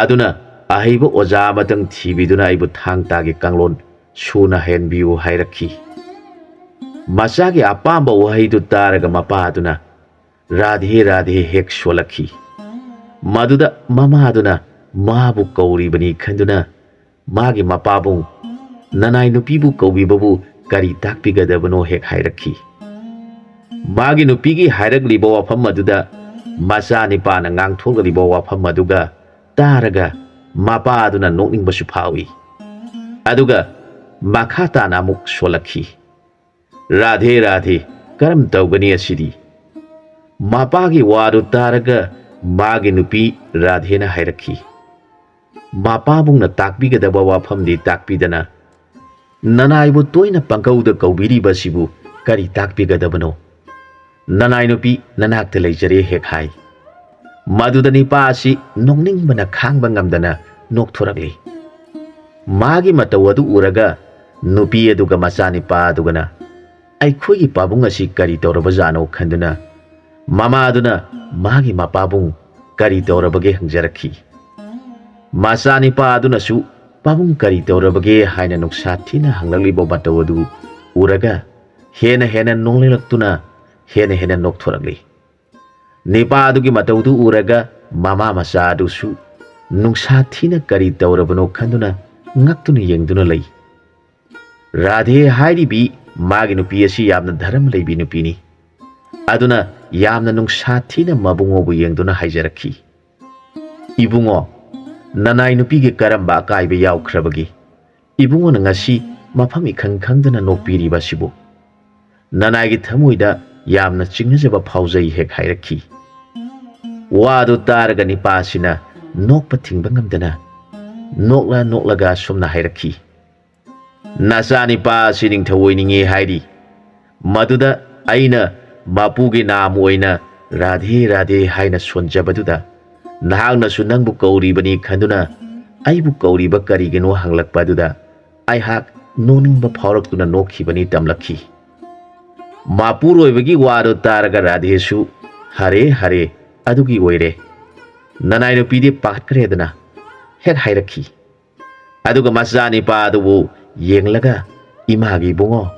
ꯑꯗꯨꯅ ꯑꯍꯩꯕ ꯑꯣꯖꯥ ꯑꯃꯇꯪ ꯊꯤꯕꯤꯗꯨꯅ ꯑꯩꯕꯨ ꯊꯥꯡ ꯇꯥꯒꯤ ꯀꯥꯡꯂꯣꯟ ꯁꯨꯅ ꯍꯩꯍꯟꯕꯤꯌꯨ ꯍꯥꯏꯔꯛꯈꯤ꯫ ꯃꯆꯥꯒꯤ ꯑꯄꯥꯝꯕ ꯋꯥꯍꯩꯗꯨ ꯇꯥꯔꯒ ꯃꯄꯥ ꯑꯗꯨꯅ "ꯔꯥꯙꯦ ꯔꯥꯙꯦ" ꯍꯦꯛ ꯁꯣꯜꯂꯛꯈꯤ꯫ ꯃꯗꯨꯗ ꯃꯃꯥꯗꯨꯅ ꯃꯥꯕꯨ ꯀꯧꯔꯤꯕꯅꯤ ꯈꯟꯗꯨꯅ ꯃꯥꯒꯤ ꯃꯄꯥꯕꯨꯡ "ꯅꯅꯥꯏ ꯅꯨꯄꯤꯕꯨ ꯀꯧꯕꯤꯕꯕꯨ ꯀꯔꯤ ꯇꯥꯛꯄꯤꯒꯗꯕꯅꯣ?" ꯍꯦꯛ ꯍꯥꯏꯔꯛꯈꯤ꯫ ꯃꯥꯒꯤ ꯅꯨꯄꯤꯒꯤ ꯍꯥꯏꯔꯛꯂꯤꯕ ꯋꯥꯐꯝ ꯑꯗꯨꯗ ꯃꯆꯥꯅꯤꯄꯥꯅ ꯉꯥꯡꯊꯣꯛꯂꯤꯕ ꯋꯥꯐꯝ ꯑꯗꯨꯒ ꯇꯥꯔꯒ ꯃꯄꯥ ꯑꯗꯨꯅ ꯅꯣꯛꯅꯤꯡꯕꯁꯨ ꯐꯥꯎꯏ꯫ ꯑꯗꯨꯒ ꯃꯈꯥ ꯇꯥꯅ ꯑꯃꯨꯛ ꯁꯣꯜꯂꯛꯈꯤ꯫ "ꯔꯥꯙꯦ ꯔꯥꯙꯦ, ꯀꯔꯝ ꯇꯧꯒꯅꯤ ꯑꯁꯤꯗꯤ?" ꯃꯄꯥꯒꯤ ꯋꯥꯗꯨ ꯇꯥꯔꯒ ꯃꯥꯒꯤ ꯅꯨꯄꯤ ꯔꯥꯙꯦꯅ ꯍꯥꯏꯔꯛꯈꯤ, "ꯃꯄꯥꯕꯨꯡꯅ ꯇꯥꯛꯄꯤꯒꯗꯕ ꯋꯥꯐꯝꯗꯤ ꯇꯥꯛꯄꯤꯗꯅ ꯅꯅꯥꯏꯕꯨ ꯇꯣꯏꯅ ꯄꯪꯀꯧꯗ ꯀꯧꯕꯤꯔꯤꯕꯁꯤꯕꯨ ꯀꯔꯤ ꯇꯥꯛꯄꯤꯒꯗꯕꯅꯣ? ꯅꯅꯥꯏ ꯅꯨꯄꯤ ꯅꯅꯥꯛꯇ ꯂꯩꯖꯔꯦ" ꯍꯦꯛ ꯍꯥꯏ꯫ ꯃꯗꯨꯗ ꯅꯤꯄꯥ ꯑꯁꯤ ꯅꯣꯛꯅꯤꯡꯕꯅ ꯈꯥꯡꯕ ꯉꯝꯗꯅ ꯅꯣꯛꯊꯣꯔꯛꯂꯤ꯫ ꯃꯥꯒꯤ ꯃꯇꯧ ꯑꯗꯨ ꯎꯔꯒ ꯅꯨꯄꯤ ꯑꯗꯨꯒ ꯃꯆꯥꯅꯤꯄꯥ ꯑꯗꯨꯒꯅ "ꯑꯩꯈꯣꯏꯒꯤ ꯄꯥꯕꯨꯡ ꯑꯁꯤ ꯀꯔꯤ ꯇꯧꯔꯕꯖꯥꯠꯅꯣ?" ꯈꯟꯗꯨꯅ ꯃꯃꯥꯗꯨꯅ ꯃꯥꯒꯤ ꯃꯄꯥꯕꯨꯡ "ꯀꯔꯤ ꯇꯧꯔꯕꯒꯦ?" ꯍꯪꯖꯔꯛꯈꯤ꯫ ꯃꯆꯥꯅꯤꯄꯥ ꯑꯗꯨꯅꯁꯨ "ꯄꯥꯕꯨꯡ ꯀꯔꯤ ꯇꯧꯔꯕꯒꯦ?" ꯍꯥꯏꯅ ꯅꯨꯡꯁꯥ ꯊꯤꯅ ꯍꯪꯂꯛꯂꯤꯕ ꯃꯇꯧ ꯑꯗꯨ ꯎꯔꯒ ꯍꯦꯟꯅ ꯍꯦꯟꯅ ꯅꯣꯛꯅꯤꯡꯂꯛꯇꯨꯅ ꯍꯦꯟꯅ ꯍꯦꯟꯅ ꯅꯣꯛꯊꯣꯔꯛꯂꯤ꯫ ꯅꯤꯄꯥ ꯑꯗꯨꯒꯤ ꯃꯇꯧꯗꯨ ꯎꯔꯒ ꯃꯃꯥ ꯃꯆꯥ ꯑꯗꯨꯁꯨ ꯅꯨꯡꯁꯥ ꯊꯤꯅ ꯀꯔꯤ ꯇꯧꯔꯕꯅꯣ ꯈꯟꯗꯨꯅ ꯉꯛꯇꯨꯅ ꯌꯦꯡꯗꯨꯅ ꯂꯩ꯫ ꯔꯥꯙꯦ ꯍꯥꯏꯔꯤꯕꯤ ꯃꯥꯒꯤ ꯅꯨꯄꯤ ꯑꯁꯤ ꯌꯥꯝꯅ ꯙꯔꯃ ꯂꯩꯕꯤ ꯅꯨꯄꯤꯅꯤ꯫ ꯑꯗꯨꯅ ꯌꯥꯝꯅ ꯅꯨꯡꯁꯥ ꯊꯤꯅ ꯃꯕꯨꯡꯉꯣꯕꯨ ꯌꯦꯡꯗꯨꯅ ꯍꯥꯏꯖꯔꯛꯈꯤ, "ꯏꯕꯨꯡꯉꯣ, ꯅꯅꯥꯏ ꯅꯨꯄꯤꯒꯤ ꯀꯔꯝꯕ ꯑꯀꯥꯏꯕ ꯌꯥꯎꯈ꯭ꯔꯕꯒꯦ? ꯏꯕꯨꯡꯉꯣꯅ ꯉꯁꯤ ꯃꯐꯝ ꯏꯈꯪ ꯈꯪꯗꯅ ꯅꯣꯛꯄꯤꯔꯤꯕ ꯑꯁꯤꯕꯨ? ꯅꯅꯥꯏꯒꯤ ꯊꯃꯣꯏꯗ ꯌꯥꯝꯅ ꯆꯤꯡꯅꯖꯕ ꯐꯥꯎꯖꯩ" ꯍꯦꯛ ꯍꯥꯏꯔꯛꯈꯤ꯫ ꯋꯥꯗꯨ ꯇꯥꯔꯒ ꯅꯤꯄꯥꯁꯤꯅ ꯅꯣꯛꯄ ꯊꯤꯡꯕ ꯉꯝꯗꯅ ꯅꯣꯛꯂ ꯅꯣꯛꯂꯒ ꯑꯁꯨꯝꯅ ꯍꯥꯏꯔꯛꯈꯤ, "ꯅꯆꯥꯅꯤꯄꯥ ꯑꯁꯤ ꯅꯤꯡꯊꯧ ꯑꯣꯏꯅꯤꯡꯉꯤ ꯍꯥꯏꯔꯤ꯫ ꯃꯗꯨꯗ ꯑꯩꯅ ꯃꯄꯨꯒꯤ ꯅꯥꯝ ꯑꯣꯏꯅ ꯔꯥꯙꯦ ꯔꯥꯙꯦ ꯍꯥꯏꯅ ꯁꯣꯟꯖꯕꯗꯨꯗ ꯅꯍꯥꯛꯅꯁꯨ ꯅꯪꯕꯨ ꯀꯧꯔꯤꯕꯅꯤ ꯈꯟꯗꯨꯅ ꯑꯩꯕꯨ ꯀꯧꯔꯤꯕ ꯀꯔꯤꯒꯤꯅꯣ ꯍꯪꯂꯛꯄ ꯑꯗꯨꯗ ꯑꯩꯍꯥꯛ ꯅꯣꯛꯅꯤꯡꯕ ꯐꯥꯎꯔꯛꯇꯨꯅ ꯅꯣꯛꯈꯤꯕꯅꯤ ꯇꯝꯂꯛꯈꯤ꯫ ꯃꯄꯨꯔꯣꯏꯕꯒꯤ ꯋꯥꯗꯨ ꯇꯥꯔꯒ ꯔꯥꯙꯦꯁꯨ, "ꯍꯔꯦ ꯍꯔꯦ, ꯑꯗꯨꯒꯤ ꯑꯣꯏꯔꯦ꯫ ꯅꯅꯥꯏ ꯅꯨꯄꯤꯗꯤ ꯄꯥꯈꯠꯈ꯭ꯔꯦꯗꯅ" ꯍꯦꯛ ꯍꯥꯏꯔꯛꯈꯤ꯫ ꯑꯗꯨꯒ ꯃꯆꯥꯅꯤꯄꯥ ꯑꯗꯨꯕꯨ ꯌꯦꯡꯂꯒ, "ꯏꯃꯥꯒꯤ ꯏꯕꯨꯡꯉꯣ,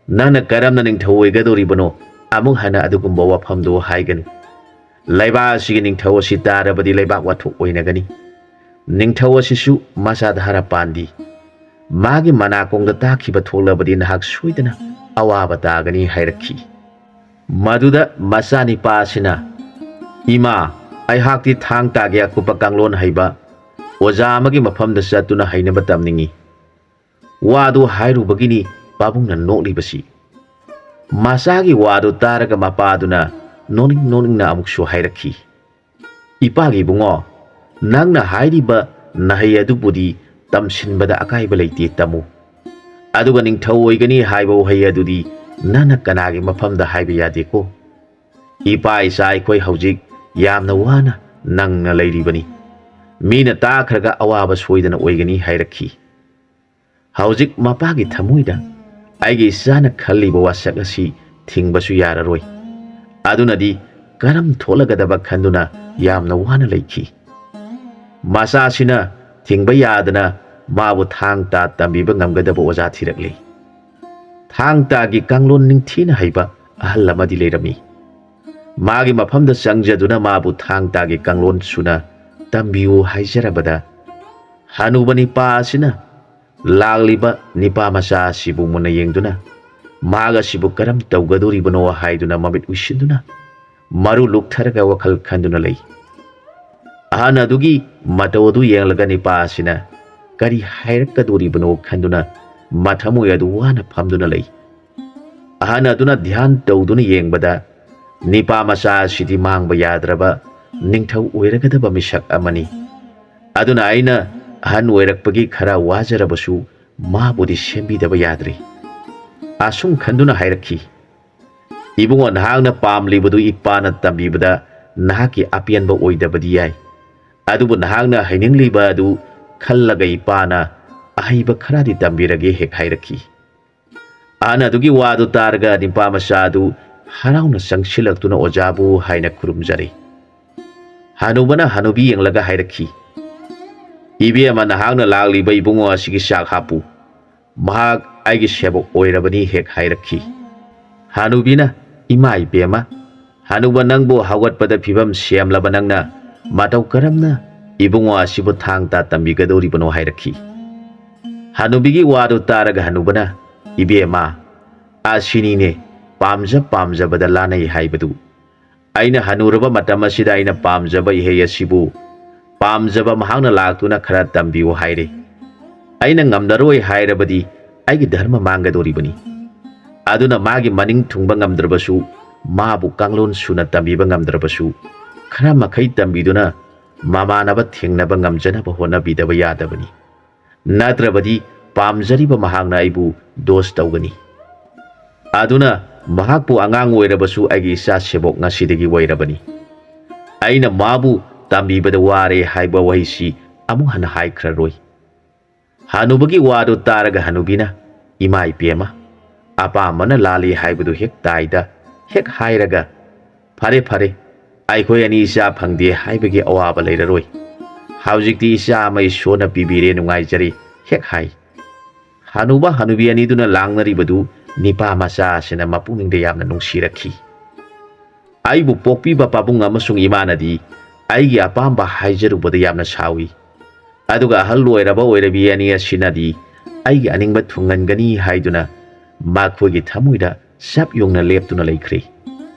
ꯅꯪꯅ ꯀꯔꯝꯅ ꯅꯤꯡꯊꯧ ꯑꯣꯏꯒꯗꯧꯔꯤꯕꯅꯣ? ꯑꯃꯨꯛ ꯍꯟꯅ ꯑꯗꯨꯒꯨꯝꯕ ꯋꯥꯐꯝꯗꯨ ꯍꯥꯏꯒꯅꯨ꯫ ꯂꯩꯕꯥꯛ ꯑꯁꯤꯒꯤ ꯅꯤꯡꯊꯧ ꯑꯁꯤ ꯇꯥꯔꯕꯗꯤ ꯂꯩꯕꯥꯛ ꯋꯥꯊꯣꯛ ꯑꯣꯏꯅꯒꯅꯤ꯫ ꯅꯤꯡꯊꯧ ꯑꯁꯤꯁꯨ ꯃꯆꯥ ꯙꯥꯔꯥ ꯄꯥꯟꯗꯤ꯫ ꯃꯥꯒꯤ ꯃꯅꯥꯀꯣꯡꯗ ꯇꯥꯈꯤꯕ ꯊꯣꯛꯂꯕꯗꯤ ꯅꯍꯥꯛ ꯁꯣꯏꯗꯅ ꯑꯋꯥꯕ ꯇꯥꯒꯅꯤ" ꯍꯥꯏꯔꯛꯈꯤ꯫ ꯃꯗꯨꯗ ꯃꯆꯥꯅꯤꯄꯥ ꯑꯁꯤꯅ, "ꯏꯃꯥ, ꯑꯩꯍꯥꯛꯇꯤ ꯊꯥꯡ ꯇꯥꯒꯤ ꯑꯀꯨꯞꯄ ꯀꯥꯡꯂꯣꯟ ꯍꯩꯕ ꯑꯣꯖꯥ ꯑꯃꯒꯤ ꯃꯐꯝꯗ ꯆꯠꯇꯨꯅ ꯍꯩꯅꯕ ꯇꯝꯅꯤꯡꯏ"꯫ ꯋꯥꯗꯨ ꯍꯥꯏꯔꯨꯕꯒꯤꯅꯤ ꯄꯥꯕꯨꯡꯅ ꯅꯣꯛꯂꯤꯕꯁꯤ꯫ ꯃꯆꯥꯒꯤ ꯋꯥꯗꯨ ꯇꯥꯔꯒ ꯃꯄꯥꯗꯨꯅ ꯅꯣꯛꯅꯤꯡ ꯅꯣꯛꯅꯤꯡꯅ ꯑꯃꯨꯛꯁꯨ ꯍꯥꯏꯔꯛꯈꯤ, "ꯏꯄꯥꯒꯤ ꯏꯕꯨꯡꯉꯣ, ꯅꯪꯅ ꯍꯥꯏꯔꯤꯕ ꯅꯍꯩ ꯑꯗꯨꯕꯨꯗꯤ ꯇꯝꯁꯤꯟꯕꯗ ꯑꯀꯥꯏꯕ ꯂꯩꯇꯦ ꯇꯝꯃꯨ꯫ ꯑꯗꯨꯒ ꯅꯤꯡꯊꯧ ꯑꯣꯏꯒꯅꯤ ꯍꯥꯏꯕ ꯋꯥꯍꯩ ꯑꯗꯨꯗꯤ ꯅꯪꯅ ꯀꯅꯥꯒꯤ ꯃꯐꯝꯗ ꯍꯥꯏꯕ ꯌꯥꯗꯦꯀꯣ꯫ ꯏꯄꯥ ꯏꯆꯥ ꯑꯩꯈꯣꯏ ꯍꯧꯖꯤꯛ ꯌꯥꯝꯅ ꯋꯥꯅ ꯅꯪꯅ ꯂꯩꯔꯤꯕꯅꯤ꯫ ꯃꯤꯅ ꯇꯥꯈ꯭ꯔꯒ ꯑꯋꯥꯕ ꯁꯣꯏꯗꯅ ꯑꯣꯏꯒꯅꯤ" ꯍꯥꯏꯔꯛꯈꯤ꯫ ꯍꯧꯖꯤꯛ ꯃꯄꯥꯒꯤ ꯊꯃꯣꯏꯗ ꯑꯩꯒꯤ ꯏꯆꯥꯅ ꯈꯜꯂꯤꯕ ꯋꯥꯁꯛ ꯑꯁꯤ ꯊꯤꯡꯕꯁꯨ ꯌꯥꯔꯔꯣꯏ꯫ ꯑꯗꯨꯅꯗꯤ ꯀꯔꯝ ꯊꯣꯛꯂꯒꯗꯕ ꯈꯟꯗꯨꯅ ꯌꯥꯝꯅ ꯋꯥꯅ ꯂꯩꯈꯤ꯫ ꯃꯆꯥꯁꯤꯅ ꯊꯤꯡꯕ ꯌꯥꯗꯅ ꯃꯥꯕꯨ ꯊꯥꯡ ꯇꯥ ꯇꯝꯕꯤꯕ ꯉꯝꯒꯗꯕ ꯑꯣꯖꯥ ꯊꯤꯔꯛꯂꯤ꯫ ꯊꯥꯡ ꯇꯥꯒꯤ ꯀꯥꯡꯂꯣꯟ ꯅꯤꯡꯊꯤꯅ ꯍꯩꯕ ꯑꯍꯜ ꯑꯃꯗꯤ ꯂꯩꯔꯝꯃꯤ꯫ ꯃꯥꯒꯤ ꯃꯐꯝꯗ ꯆꯪꯖꯗꯨꯅ ꯃꯥꯕꯨ ꯊꯥꯡ ꯇꯥꯒꯤ ꯀꯥꯡꯂꯣꯟ ꯁꯨꯅ ꯇꯝꯕꯤꯌꯨ ꯍꯥꯏꯖꯔꯕꯗ, ꯍꯅꯨꯕ ꯅꯤꯄꯥ ꯑꯁꯤꯅ ꯂꯥꯛꯂꯤꯕ ꯅꯤꯄꯥ ꯃꯆꯥ ꯑꯁꯤꯕꯨ ꯃꯨꯟꯅ ꯌꯦꯡꯗꯨꯅ, ꯃꯍꯥꯛ ꯑꯁꯤꯕꯨ ꯀꯔꯝ ꯇꯧꯒꯗꯧꯔꯤꯕꯅꯣ ꯍꯥꯏꯗꯨꯅ ꯃꯃꯤꯠ ꯎꯏꯁꯤꯟꯗꯨꯅ, ꯃꯔꯨ ꯂꯨꯛꯊꯔꯒ ꯋꯥꯈꯜ ꯈꯟꯗꯨꯅ ꯂꯩ꯫ ꯑꯍꯟ ꯑꯗꯨꯒꯤ ꯃꯇꯧ ꯑꯗꯨ ꯌꯦꯡꯂꯒ ꯅꯤꯄꯥ ꯑꯁꯤꯅ ꯀꯔꯤ ꯍꯥꯏꯔꯛꯀꯗꯧꯔꯤꯕꯅꯣ ꯈꯟꯗꯨꯅ ꯃꯊꯃꯣꯏ ꯑꯗꯨ ꯋꯥꯅ ꯐꯝꯗꯨꯅ ꯂꯩ꯫ ꯑꯍꯟ ꯑꯗꯨꯅ ꯙ꯭ꯌꯥꯟ ꯇꯧꯗꯨꯅ ꯌꯦꯡꯕꯗ, ꯅꯤꯄꯥ ꯃꯆꯥ ꯑꯁꯤꯗꯤ ꯃꯥꯡꯕ ꯌꯥꯗ꯭ꯔꯕ ꯅꯤꯡꯊꯧ ꯑꯣꯏꯔꯒꯗꯕ ꯃꯤꯁꯛ ꯑꯃꯅꯤ꯫ ꯑꯗꯨꯅ ꯑꯩꯅ ꯑꯍꯟ ꯑꯣꯏꯔꯛꯄꯒꯤ ꯈꯔ ꯋꯥꯖꯔꯕꯁꯨ ꯃꯥꯕꯨꯗꯤ ꯁꯦꯝꯕꯤꯗꯕ ꯌꯥꯗ꯭ꯔꯤ꯫ ꯑꯁꯨꯝ ꯈꯟꯗꯨꯅ ꯍꯥꯏꯔꯛꯈꯤ, "ꯏꯕꯨꯡꯉꯣ, ꯅꯍꯥꯛꯅ ꯄꯥꯝꯂꯤꯕꯗꯨ ꯏꯄꯥꯅ ꯇꯝꯕꯤꯕꯗ ꯅꯍꯥꯛꯀꯤ ꯑꯄꯦꯟꯕ ꯑꯣꯏꯗꯕꯗꯤ ꯌꯥꯏ, ꯑꯗꯨꯕꯨ ꯅꯍꯥꯛꯅ ꯍꯩꯅꯤꯡꯂꯤꯕ ꯑꯗꯨ ꯈꯜꯂꯒ ꯏꯄꯥꯅ ꯑꯍꯩꯕ ꯈꯔꯗꯤ ꯇꯝꯕꯤꯔꯒꯦ ꯍꯦꯛ ꯍꯥꯏꯔꯛꯈꯤ꯫ ꯑꯍꯟ ꯑꯗꯨꯒꯤ ꯋꯥꯗꯨ ꯇꯥꯔꯒ ꯅꯤꯄꯥ ꯃꯆꯥ ꯑꯗꯨ ꯍꯔꯥꯎꯅ ꯆꯪꯁꯤꯜꯂꯛꯇꯨꯅ ꯑꯣꯖꯥꯕꯨ ꯍꯥꯏꯅ ꯈꯨꯔꯨꯝꯖꯔꯦ꯫ ꯍꯅꯨꯕꯅ ꯍꯅꯨꯕꯤ ꯌꯦꯡꯂꯒ ꯍꯥꯏꯔꯛꯈꯤ, "ꯏꯕꯦꯝꯃ, ꯅꯍꯥꯛꯅ ꯂꯥꯛꯂꯤꯕ ꯏꯕꯨꯡꯉꯣ ꯑꯁꯤꯒꯤ ꯆꯥꯛ ꯍꯥꯞꯄꯨ꯫ ꯃꯍꯥꯛ ꯑꯩꯒꯤ ꯁꯦꯕꯣꯛ ꯑꯣꯏꯔꯕꯅꯤ" ꯍꯦꯛ ꯍꯥꯏꯔꯛꯈꯤ꯫ ꯍꯅꯨꯕꯤꯅ, "ꯏꯃꯥ ꯏꯕꯦꯝꯃ, ꯍꯅꯨꯕ ꯅꯪꯕꯨ ꯍꯧꯒꯠꯄꯗ ꯐꯤꯕꯝ ꯁꯦꯝꯂꯕ ꯅꯪꯅ ꯃꯇꯧ ꯀꯔꯝꯅ ꯏꯕꯨꯡꯉꯣ ꯑꯁꯤꯕꯨ ꯊꯥꯡ ꯇꯥ ꯇꯝꯕꯤꯒꯗꯧꯔꯤꯕꯅꯣ?" ꯍꯥꯏꯔꯛꯈꯤ꯫ ꯍꯅꯨꯕꯤꯒꯤ ꯋꯥꯗꯨ ꯇꯥꯔꯒ ꯍꯅꯨꯕꯅ, "ꯏꯕꯦꯝꯃ, ꯑꯁꯤꯅꯤꯅꯦ ꯄꯥꯝꯖ ꯄꯥꯝꯖꯕꯗ ꯂꯥꯟꯅꯩ ꯍꯥꯏꯕꯗꯨ꯫ ꯑꯩꯅ ꯍꯅꯨꯔꯕ ꯃꯇꯝ ꯑꯁꯤꯗ ꯑꯩꯅ ꯄꯥꯝꯖꯕ ꯏꯍꯩ ꯑꯁꯤꯕꯨ ꯄꯥꯝꯖꯕ ꯃꯍꯥꯛꯅ ꯂꯥꯛꯇꯨꯅ ꯈꯔ ꯇꯝꯕꯤꯌꯨ ꯍꯥꯏꯔꯦ꯫ ꯑꯩꯅ ꯉꯝꯂꯔꯣꯏ ꯍꯥꯏꯔꯕꯗꯤ ꯑꯩꯒꯤ ꯙꯔꯃ ꯃꯥꯡꯒꯗꯧꯔꯤꯕꯅꯤ꯫ ꯑꯗꯨꯅ ꯃꯥꯒꯤ ꯃꯅꯤꯡ ꯊꯨꯡꯕ ꯉꯝꯗ꯭ꯔꯕꯁꯨ, ꯃꯥꯕꯨ ꯀꯥꯡꯂꯣꯟ ꯁꯨꯅ ꯇꯝꯕꯤꯕ ꯉꯝꯗ꯭ꯔꯕꯁꯨ, ꯈꯔ ꯃꯈꯩ ꯇꯝꯕꯤꯗꯨꯅ ꯃꯃꯥꯟꯅꯕ ꯊꯦꯡꯅꯕ ꯉꯝꯖꯅꯕ ꯍꯣꯠꯅꯕꯤꯗꯕ ꯌꯥꯗꯕꯅꯤ꯫ ꯅꯠꯇ꯭ꯔꯕꯗꯤ ꯄꯥꯝꯖꯔꯤꯕ ꯃꯍꯥꯛꯅ ꯑꯩꯕꯨ ꯗꯣꯁ ꯇꯧꯒꯅꯤ꯫ ꯑꯗꯨꯅ ꯃꯍꯥꯛꯄꯨ ꯑꯉꯥꯡ ꯑꯣꯏꯔꯕꯁꯨ ꯑꯩꯒꯤ ꯏꯆꯥ ꯁꯦꯕꯣꯛ ꯉꯁꯤꯗꯒꯤ ꯑꯣꯏꯔꯕꯅꯤ꯫ ꯑꯩꯅ ꯃꯥꯕꯨ ꯇꯝꯕꯤꯕꯗ ꯋꯥꯔꯦ" ꯍꯥꯏꯕ ꯋꯥꯍꯩꯁꯤ ꯑꯃꯨꯛ ꯍꯟꯅ ꯍꯥꯏꯈ꯭ꯔꯔꯣꯏ꯫ ꯍꯅꯨꯕꯒꯤ ꯋꯥꯗꯨ ꯇꯥꯔꯒ ꯍꯅꯨꯕꯤꯅ, "ꯏꯃꯥ ꯏꯕꯦꯝꯃ, ꯑꯄꯥꯝꯕꯅ ꯂꯥꯜꯂꯤ ꯍꯥꯏꯕꯗꯨ ꯍꯦꯛ ꯇꯥꯏꯗ" ꯍꯦꯛ ꯍꯥꯏꯔꯒ, "ꯐꯔꯦ, ꯐꯔꯦ, ꯑꯩꯈꯣꯏ ꯑꯅꯤ ꯏꯆꯥ ꯐꯪꯗꯦ ꯍꯥꯏꯕꯒꯤ ꯑꯋꯥꯕ ꯂꯩꯔꯔꯣꯏ꯫ ꯍꯧꯖꯤꯛꯇꯤ ꯏꯆꯥ ꯑꯃ ꯏꯁꯣꯔꯅ ꯄꯤꯕꯤꯔꯦ, ꯅꯨꯡꯉꯥꯏꯖꯔꯦ" ꯍꯦꯛ ꯍꯥꯏ꯫ ꯍꯅꯨꯕ ꯍꯅꯨꯕꯤ ꯑꯅꯤꯗꯨꯅ ꯂꯥꯡꯅꯔꯤꯕꯗꯨ ꯅꯤꯄꯥ ꯃꯆꯥ ꯑꯁꯤꯅ ꯃꯄꯨꯛꯅꯤꯡꯗ ꯌꯥꯝꯅ ꯅꯨꯡꯁꯤꯔꯛꯈꯤ꯫ "ꯑꯩꯕꯨ ꯄꯣꯛꯄꯤꯕ ꯄꯥꯕꯨꯡ ꯑꯃꯁꯨꯡ ꯏꯃꯥꯅꯗꯤ ꯑꯩꯒꯤ ꯑꯄꯥꯝꯕ ꯍꯥꯏꯖꯔꯨꯕꯗ ꯌꯥꯝꯅ ꯁꯥꯎꯏ꯫ ꯑꯗꯨꯒ ꯑꯍꯜ ꯑꯣꯏꯔꯕ ꯑꯣꯏꯔꯕꯤ ꯑꯅꯤ ꯑꯁꯤꯅꯗꯤ ꯑꯩꯒꯤ ꯑꯅꯤꯡꯕ ꯊꯨꯡꯍꯟꯒꯅꯤ" ꯍꯥꯏꯗꯨꯅ ꯃꯈꯣꯏꯒꯤ ꯊꯃꯣꯏꯗ ꯆꯞ ꯌꯨꯡꯅ ꯂꯦꯞꯇꯨꯅ ꯂꯩꯈ꯭ꯔꯦ꯫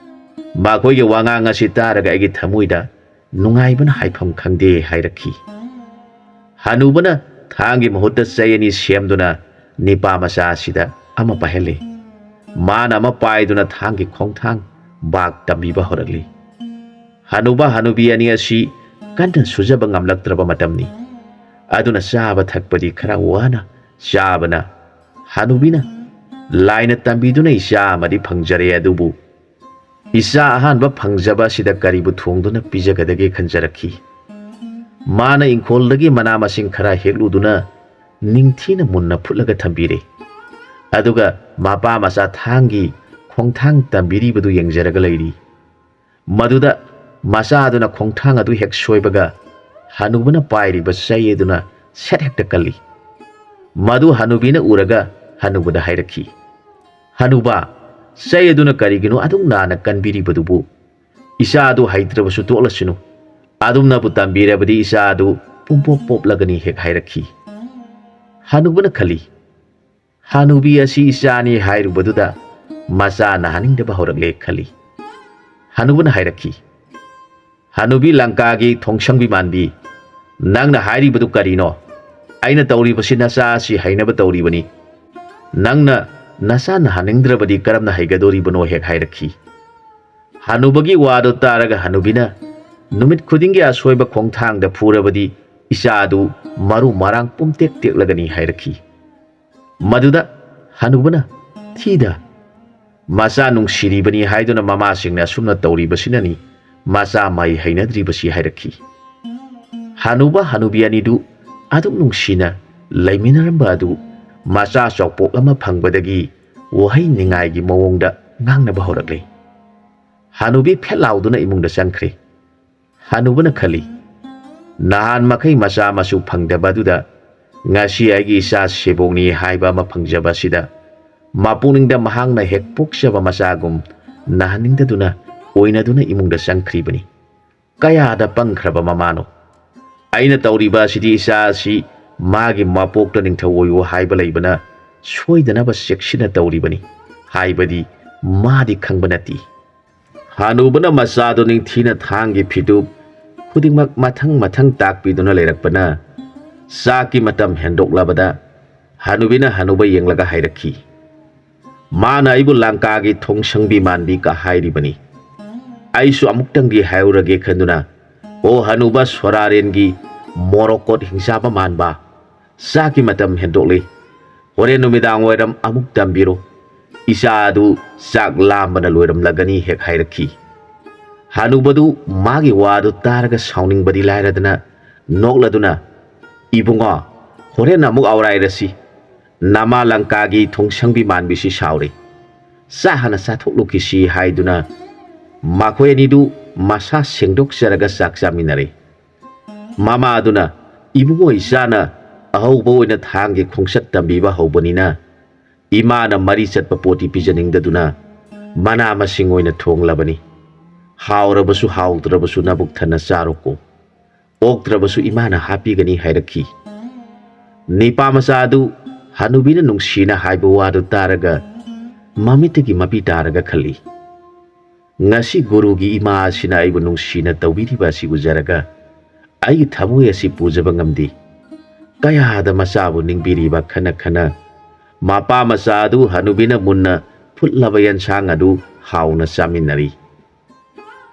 ꯃꯈꯣꯏꯒꯤ ꯋꯥꯉꯥꯡ ꯑꯁꯤ ꯇꯥꯔꯒ ꯑꯩꯒꯤ ꯊꯃꯣꯏꯗ ꯅꯨꯡꯉꯥꯏꯕꯅ ꯍꯥꯏꯐꯝ ꯈꯪꯗꯦ ꯍꯥꯏꯔꯛꯈꯤ꯫ ꯍꯅꯨꯕꯅ ꯊꯥꯡꯒꯤ ꯃꯍꯨꯠꯇ ꯆꯩ ꯑꯅꯤ ꯁꯦꯝꯗꯨꯅ ꯅꯤꯄꯥ ꯃꯆꯥ ꯑꯁꯤꯗ ꯑꯃ ꯄꯥꯏꯍꯜꯂꯤ꯫ ꯃꯥꯅ ꯑꯃ ꯄꯥꯏꯗꯨꯅ ꯊꯥꯡꯒꯤ ꯈꯣꯡꯊꯥꯡ ꯕꯥꯛ ꯇꯝꯕꯤꯕ ꯍꯧꯔꯛꯂꯤ꯫ ꯍꯅꯨꯕ ꯍꯅꯨꯕꯤ ꯑꯅꯤ ꯑꯁꯤ ꯀꯟꯅ ꯁꯨꯖꯕ ꯉꯝꯂꯛꯇ꯭ꯔꯕ ꯃꯇꯝꯅꯤ꯫ ꯑꯗꯨꯅ ꯆꯥꯕ ꯊꯛꯄꯗꯤ ꯈꯔ ꯋꯥꯅ ꯆꯥꯕꯅ ꯍꯅꯨꯕꯤꯅ ꯂꯥꯏꯅ ꯇꯝꯕꯤꯗꯨꯅ ꯏꯆꯥ ꯑꯃꯗꯤ ꯐꯪꯖꯔꯦ, ꯑꯗꯨꯕꯨ ꯏꯆꯥ ꯑꯍꯥꯟꯕ ꯐꯪꯖꯕ ꯑꯁꯤꯗ ꯀꯔꯤꯕꯨ ꯊꯣꯡꯗꯨꯅ ꯄꯤꯖꯒꯗꯒꯦ ꯈꯟꯖꯔꯛꯈꯤ꯫ ꯃꯥꯅ ꯏꯪꯈꯣꯜꯗꯒꯤ ꯃꯅꯥ ꯃꯁꯤꯡ ꯈꯔ ꯍꯦꯛꯂꯨꯗꯨꯅ ꯅꯤꯡꯊꯤꯅ ꯃꯨꯟꯅ ꯐꯨꯠꯂꯒ ꯊꯝꯕꯤꯔꯦ꯫ ꯑꯗꯨꯒ ꯃꯄꯥ ꯃꯆꯥ ꯊꯥꯡꯒꯤ ꯈꯣꯡꯊꯥꯡ ꯇꯝꯕꯤꯔꯤꯕꯗꯨ ꯌꯦꯡꯖꯔꯒ ꯂꯩꯔꯤ꯫ ꯃꯗꯨꯗ ꯃꯆꯥꯗꯨꯅ ꯈꯣꯡꯊꯥꯡ ꯑꯗꯨ ꯍꯦꯛ ꯁꯣꯏꯕꯒ ꯍꯅꯨꯕꯅ ꯄꯥꯏꯔꯤꯕ ꯆꯩ ꯑꯗꯨꯅ ꯁꯦꯠ ꯍꯦꯛꯇ ꯀꯜꯂꯤ꯫ ꯃꯗꯨ ꯍꯅꯨꯕꯤꯅ ꯎꯔꯒ ꯍꯅꯨꯕꯗ ꯍꯥꯏꯔꯛꯈꯤ, "ꯍꯅꯨꯕ, ꯆꯩ ꯑꯗꯨꯅ ꯀꯔꯤꯒꯤꯅꯣ ꯑꯗꯨꯛ ꯅꯥꯟꯅ ꯀꯟꯕꯤꯔꯤꯕꯗꯨꯕꯨ? ꯏꯆꯥ ꯑꯗꯨ ꯍꯩꯇ꯭ꯔꯕꯁꯨ ꯇꯣꯛꯂꯁꯅꯨ꯫ ꯑꯗꯨꯝꯅꯕꯨ ꯇꯝꯕꯤꯔꯕꯗꯤ ꯏꯆꯥ ꯑꯗꯨ ꯄꯨꯡꯄꯣꯞ ꯄꯣꯞꯂꯒꯅꯤ" ꯍꯦꯛ ꯍꯥꯏꯔꯛꯈꯤ꯫ ꯍꯅꯨꯕꯅ ꯈꯜꯂꯤ, "ꯍꯅꯨꯕꯤ ꯑꯁꯤ ꯏꯆꯥꯅꯤ ꯍꯥꯏꯔꯨꯕꯗꯨꯗ ꯃꯆꯥ ꯅꯥꯍꯟꯅꯤꯡꯗꯕ ꯍꯧꯔꯛꯂꯦ" ꯈꯜꯂꯤ꯫ ꯍꯅꯨꯕꯅ ꯍꯥꯏꯔꯛꯈꯤ, "ꯍꯅꯨꯕꯤ ꯂꯪꯀꯥꯒꯤ ꯊꯣꯡꯁꯪꯕꯤ ꯃꯥꯟꯕꯤ, ꯅꯪꯅ ꯍꯥꯏꯔꯤꯕꯗꯨ ꯀꯔꯤꯅꯣ? ꯑꯩꯅ ꯇꯧꯔꯤꯕꯁꯤ ꯅꯆꯥ ꯑꯁꯤ ꯍꯩꯅꯕ ꯇꯧꯔꯤꯕꯅꯤ꯫ ꯅꯪꯅ ꯅꯆꯥ ꯅꯥꯍꯟꯅꯤꯡꯗ꯭ꯔꯕꯗꯤ ꯀꯔꯝꯅ ꯍꯩꯒꯗꯣꯔꯤꯕꯅꯣ?" ꯍꯦꯛ ꯍꯥꯏꯔꯛꯈꯤ꯫ ꯍꯅꯨꯕꯒꯤ ꯋꯥꯗꯨ ꯇꯥꯔꯒ ꯍꯅꯨꯕꯤꯅ, "ꯅꯨꯃꯤꯠ ꯈꯨꯗꯤꯡꯒꯤ ꯑꯁꯣꯏꯕ ꯈꯣꯡꯊꯥꯡꯗ ꯐꯨꯔꯕꯗꯤ ꯏꯆꯥ ꯑꯗꯨ ꯃꯔꯨ ꯃꯔꯥꯡ ꯄꯨꯝꯇꯦꯛ ꯇꯦꯛꯂꯒꯅꯤ" ꯍꯥꯏꯔꯛꯈꯤ꯫ ꯃꯗꯨꯗ ꯍꯅꯨꯕꯅ, "ꯊꯤꯗ, ꯃꯆꯥ ꯅꯨꯡꯁꯤꯔꯤꯕꯅꯤ ꯍꯥꯏꯗꯨꯅ ꯃꯃꯥꯁꯤꯡꯅ ꯑꯁꯨꯝꯅ ꯇꯧꯔꯤꯕꯁꯤꯅꯅꯤ ꯃꯆꯥ ꯃꯍꯩ ꯍꯩꯅꯗ꯭ꯔꯤꯕꯁꯤ" ꯍꯥꯏꯔꯛꯈꯤ꯫ ꯍꯅꯨꯕ ꯍꯅꯨꯕꯤ ꯑꯅꯤꯗꯨ ꯑꯗꯨꯛ ꯅꯨꯡꯁꯤꯅ ꯂꯩꯃꯤꯟꯅꯔꯝꯕ ꯑꯗꯨ ꯃꯆꯥ ꯆꯥꯎꯄꯣꯛ ꯑꯃ ꯐꯪꯕꯗꯒꯤ ꯋꯥꯍꯩ ꯅꯤꯡꯉꯥꯏꯒꯤ ꯃꯑꯣꯡꯗ ꯉꯥꯡꯅꯕ ꯍꯧꯔꯛꯂꯦ꯫ ꯍꯅꯨꯕꯤ ꯐꯦꯠ ꯂꯥꯎꯗꯨꯅ ꯏꯃꯨꯡꯗ ꯆꯪꯈ꯭ꯔꯦ꯫ ꯍꯅꯨꯕꯅ ꯈꯜꯂꯤ, "ꯅꯍꯥꯟ ꯃꯈꯩ ꯃꯆꯥ ꯃꯁꯨ ꯐꯪꯗꯕ ꯑꯗꯨꯗ ꯉꯁꯤ ꯑꯩꯒꯤ ꯏꯆꯥ ꯁꯦꯕꯣꯛꯅꯤ ꯍꯥꯏꯕ ꯑꯃ ꯐꯪꯖꯕ ꯑꯁꯤꯗ ꯃꯄꯨꯛꯅꯤꯡꯗ ꯃꯍꯥꯛꯅ ꯍꯦꯛ ꯄꯣꯛꯆꯕ ꯃꯆꯥꯒꯨꯝ ꯅꯥꯍꯟꯅꯤꯡꯗꯗꯨꯅ ꯑꯣꯏꯅꯗꯨꯅ ꯏꯃꯨꯡꯗ ꯆꯪꯈ꯭ꯔꯤꯕꯅꯤ꯫ ꯀꯌꯥꯗ ꯄꯪꯈ꯭ꯔꯕ ꯃꯃꯥꯅꯣ! ꯑꯩꯅ ꯇꯧꯔꯤꯕ ꯑꯁꯤꯗꯤ ꯏꯆꯥ ꯑꯁꯤ ꯃꯥꯒꯤ ꯃꯄꯣꯛꯇ ꯅꯤꯡꯊꯧ ꯑꯣꯏꯌꯨ ꯍꯥꯏꯕ ꯂꯩꯕꯅ ꯁꯣꯏꯗꯅꯕ ꯆꯦꯛꯁꯤꯟꯅ ꯇꯧꯔꯤꯕꯅꯤ ꯍꯥꯏꯕꯗꯤ ꯃꯥꯗꯤ ꯈꯪꯕ ꯅꯠꯇꯦ"꯫ ꯍꯅꯨꯕꯅ ꯃꯆꯥꯗꯨ ꯅꯤꯡꯊꯤꯅ ꯊꯥꯡꯒꯤ ꯐꯤꯗꯨꯞ ꯈꯨꯗꯤꯡꯃꯛ ꯃꯊꯪ ꯃꯊꯪ ꯇꯥꯛꯄꯤꯗꯨꯅ ꯂꯩꯔꯛꯄꯅ ꯆꯥꯛꯀꯤ ꯃꯇꯝ ꯍꯦꯟꯗꯣꯛꯂꯕꯗ ꯍꯅꯨꯕꯤꯅ ꯍꯅꯨꯕ ꯌꯦꯡꯂꯒ ꯍꯥꯏꯔꯛꯈꯤ, "ꯃꯥꯅ ꯑꯩꯕꯨ ꯂꯪꯀꯥꯒꯤ ꯊꯣꯡꯁꯪꯕꯤ ꯃꯥꯟꯕꯤ ꯀ ꯍꯥꯏꯔꯤꯕꯅꯤ꯫ ꯑꯩꯁꯨ ꯑꯃꯨꯛꯇꯪꯗꯤ ꯍꯥꯏꯍꯧꯔꯒꯦ ꯈꯟꯗꯨꯅ, ꯑꯣ ꯍꯅꯨꯕ ꯁꯣꯔꯥꯔꯦꯟꯒꯤ ꯃꯣꯔꯣꯀꯣꯠ ꯍꯤꯡꯆꯥꯕ ꯃꯥꯟꯕ, ꯆꯥꯛꯀꯤ ꯃꯇꯝ ꯍꯦꯟꯗꯣꯛꯂꯤ꯫ ꯍꯣꯔꯦꯟ ꯅꯨꯃꯤꯗꯥꯡ ꯋꯥꯏꯔꯝ ꯑꯃꯨꯛ ꯇꯝꯕꯤꯔꯣ꯫ ꯏꯆꯥ ꯑꯗꯨ ꯆꯥꯛ ꯂꯥꯝꯕꯅ ꯂꯣꯏꯔꯝꯂꯒꯅꯤ" ꯍꯦꯛ ꯍꯥꯏꯔꯛꯈꯤ꯫ ꯍꯅꯨꯕꯗꯨ ꯃꯥꯒꯤ ꯋꯥꯗꯨ ꯇꯥꯔꯒ ꯁꯥꯎꯅꯤꯡꯕꯗꯤ ꯂꯥꯏꯔꯗꯅ ꯅꯣꯛꯂꯗꯨꯅ, "ꯏꯕꯨꯡꯉꯣ, ꯍꯣꯔꯦꯟ ꯑꯃꯨꯛ ꯑꯥꯎꯔꯥꯏꯔꯁꯤ꯫ ꯅꯃꯥ ꯂꯪꯀꯥꯒꯤ ꯊꯣꯡꯁꯪꯕꯤ ꯃꯥꯟꯕꯤꯁꯤ ꯁꯥꯎꯔꯤ꯫ ꯆꯥ ꯍꯥꯟꯅ ꯆꯥꯊꯣꯛꯂꯨꯈꯤꯁꯤ" ꯍꯥꯏꯗꯨꯅ ꯃꯈꯣꯏ ꯑꯅꯤꯗꯨ ꯃꯁꯥ ꯁꯦꯡꯗꯣꯛꯆꯔꯒ ꯆꯥꯛ ꯆꯥꯃꯤꯟꯅꯔꯦ꯫ ꯃꯃꯥ ꯑꯗꯨꯅ, "ꯏꯕꯨꯡꯉꯣ, ꯏꯆꯥꯅ ꯑꯍꯧꯕ ꯑꯣꯏꯅ ꯊꯥꯡꯒꯤ ꯈꯣꯡꯆꯠ ꯇꯝꯕꯤꯕ ꯍꯧꯕꯅꯤꯅ ꯏꯃꯥꯅ ꯃꯔꯤ ꯆꯠꯄ ꯄꯣꯠꯇꯤ ꯄꯤꯖꯅꯤꯡꯗꯗꯨꯅ ꯃꯅꯥ ꯃꯁꯤꯡ ꯑꯣꯏꯅ ꯊꯣꯡꯂꯕꯅꯤ꯫ ꯍꯥꯎꯔꯕꯁꯨ ꯍꯥꯎꯇ꯭ꯔꯕꯁꯨ ꯅꯕꯨꯛ ꯊꯟꯅ ꯆꯥꯔꯣꯀꯣ꯫ ꯑꯣꯛꯇ꯭ꯔꯕꯁꯨ ꯏꯃꯥꯅ ꯍꯥꯞꯄꯤꯒꯅꯤ" ꯍꯥꯏꯔꯛꯈꯤ꯫ ꯅꯤꯄꯥ ꯃꯆꯥ ꯑꯗꯨ ꯍꯅꯨꯕꯤꯅ ꯅꯨꯡꯁꯤꯅ ꯍꯥꯏꯕ ꯋꯥꯗꯨ ꯇꯥꯔꯒ ꯃꯃꯤꯠꯇꯒꯤ ꯃꯄꯤ ꯇꯥꯔꯒ ꯈꯜꯂꯤ꯫ "ꯉꯁꯤ ꯒꯨꯔꯨꯒꯤ ꯏꯃꯥ ꯑꯁꯤꯅ ꯑꯩꯕꯨ ꯅꯨꯡꯁꯤꯅ ꯇꯧꯕꯤꯔꯤꯕ ꯑꯁꯤ ꯎꯖꯔꯒ ꯑꯩꯒꯤ ꯊꯃꯣꯏ ꯑꯁꯤ ꯄꯨꯖꯕ ꯉꯝꯗꯦ꯫ ꯀꯌꯥꯗ ꯃꯆꯥꯕꯨ ꯅꯤꯡꯕꯤꯔꯤꯕ" ꯈꯟꯅ ꯈꯟꯅ ꯃꯄꯥ ꯃꯆꯥ ꯑꯗꯨ ꯍꯅꯨꯕꯤꯅ ꯃꯨꯟꯅ ꯐꯨꯠꯂꯕ ꯌꯦꯟꯁꯥꯡ ꯑꯗꯨ ꯍꯥꯎꯅ ꯆꯥꯃꯤꯟꯅꯔꯤ꯫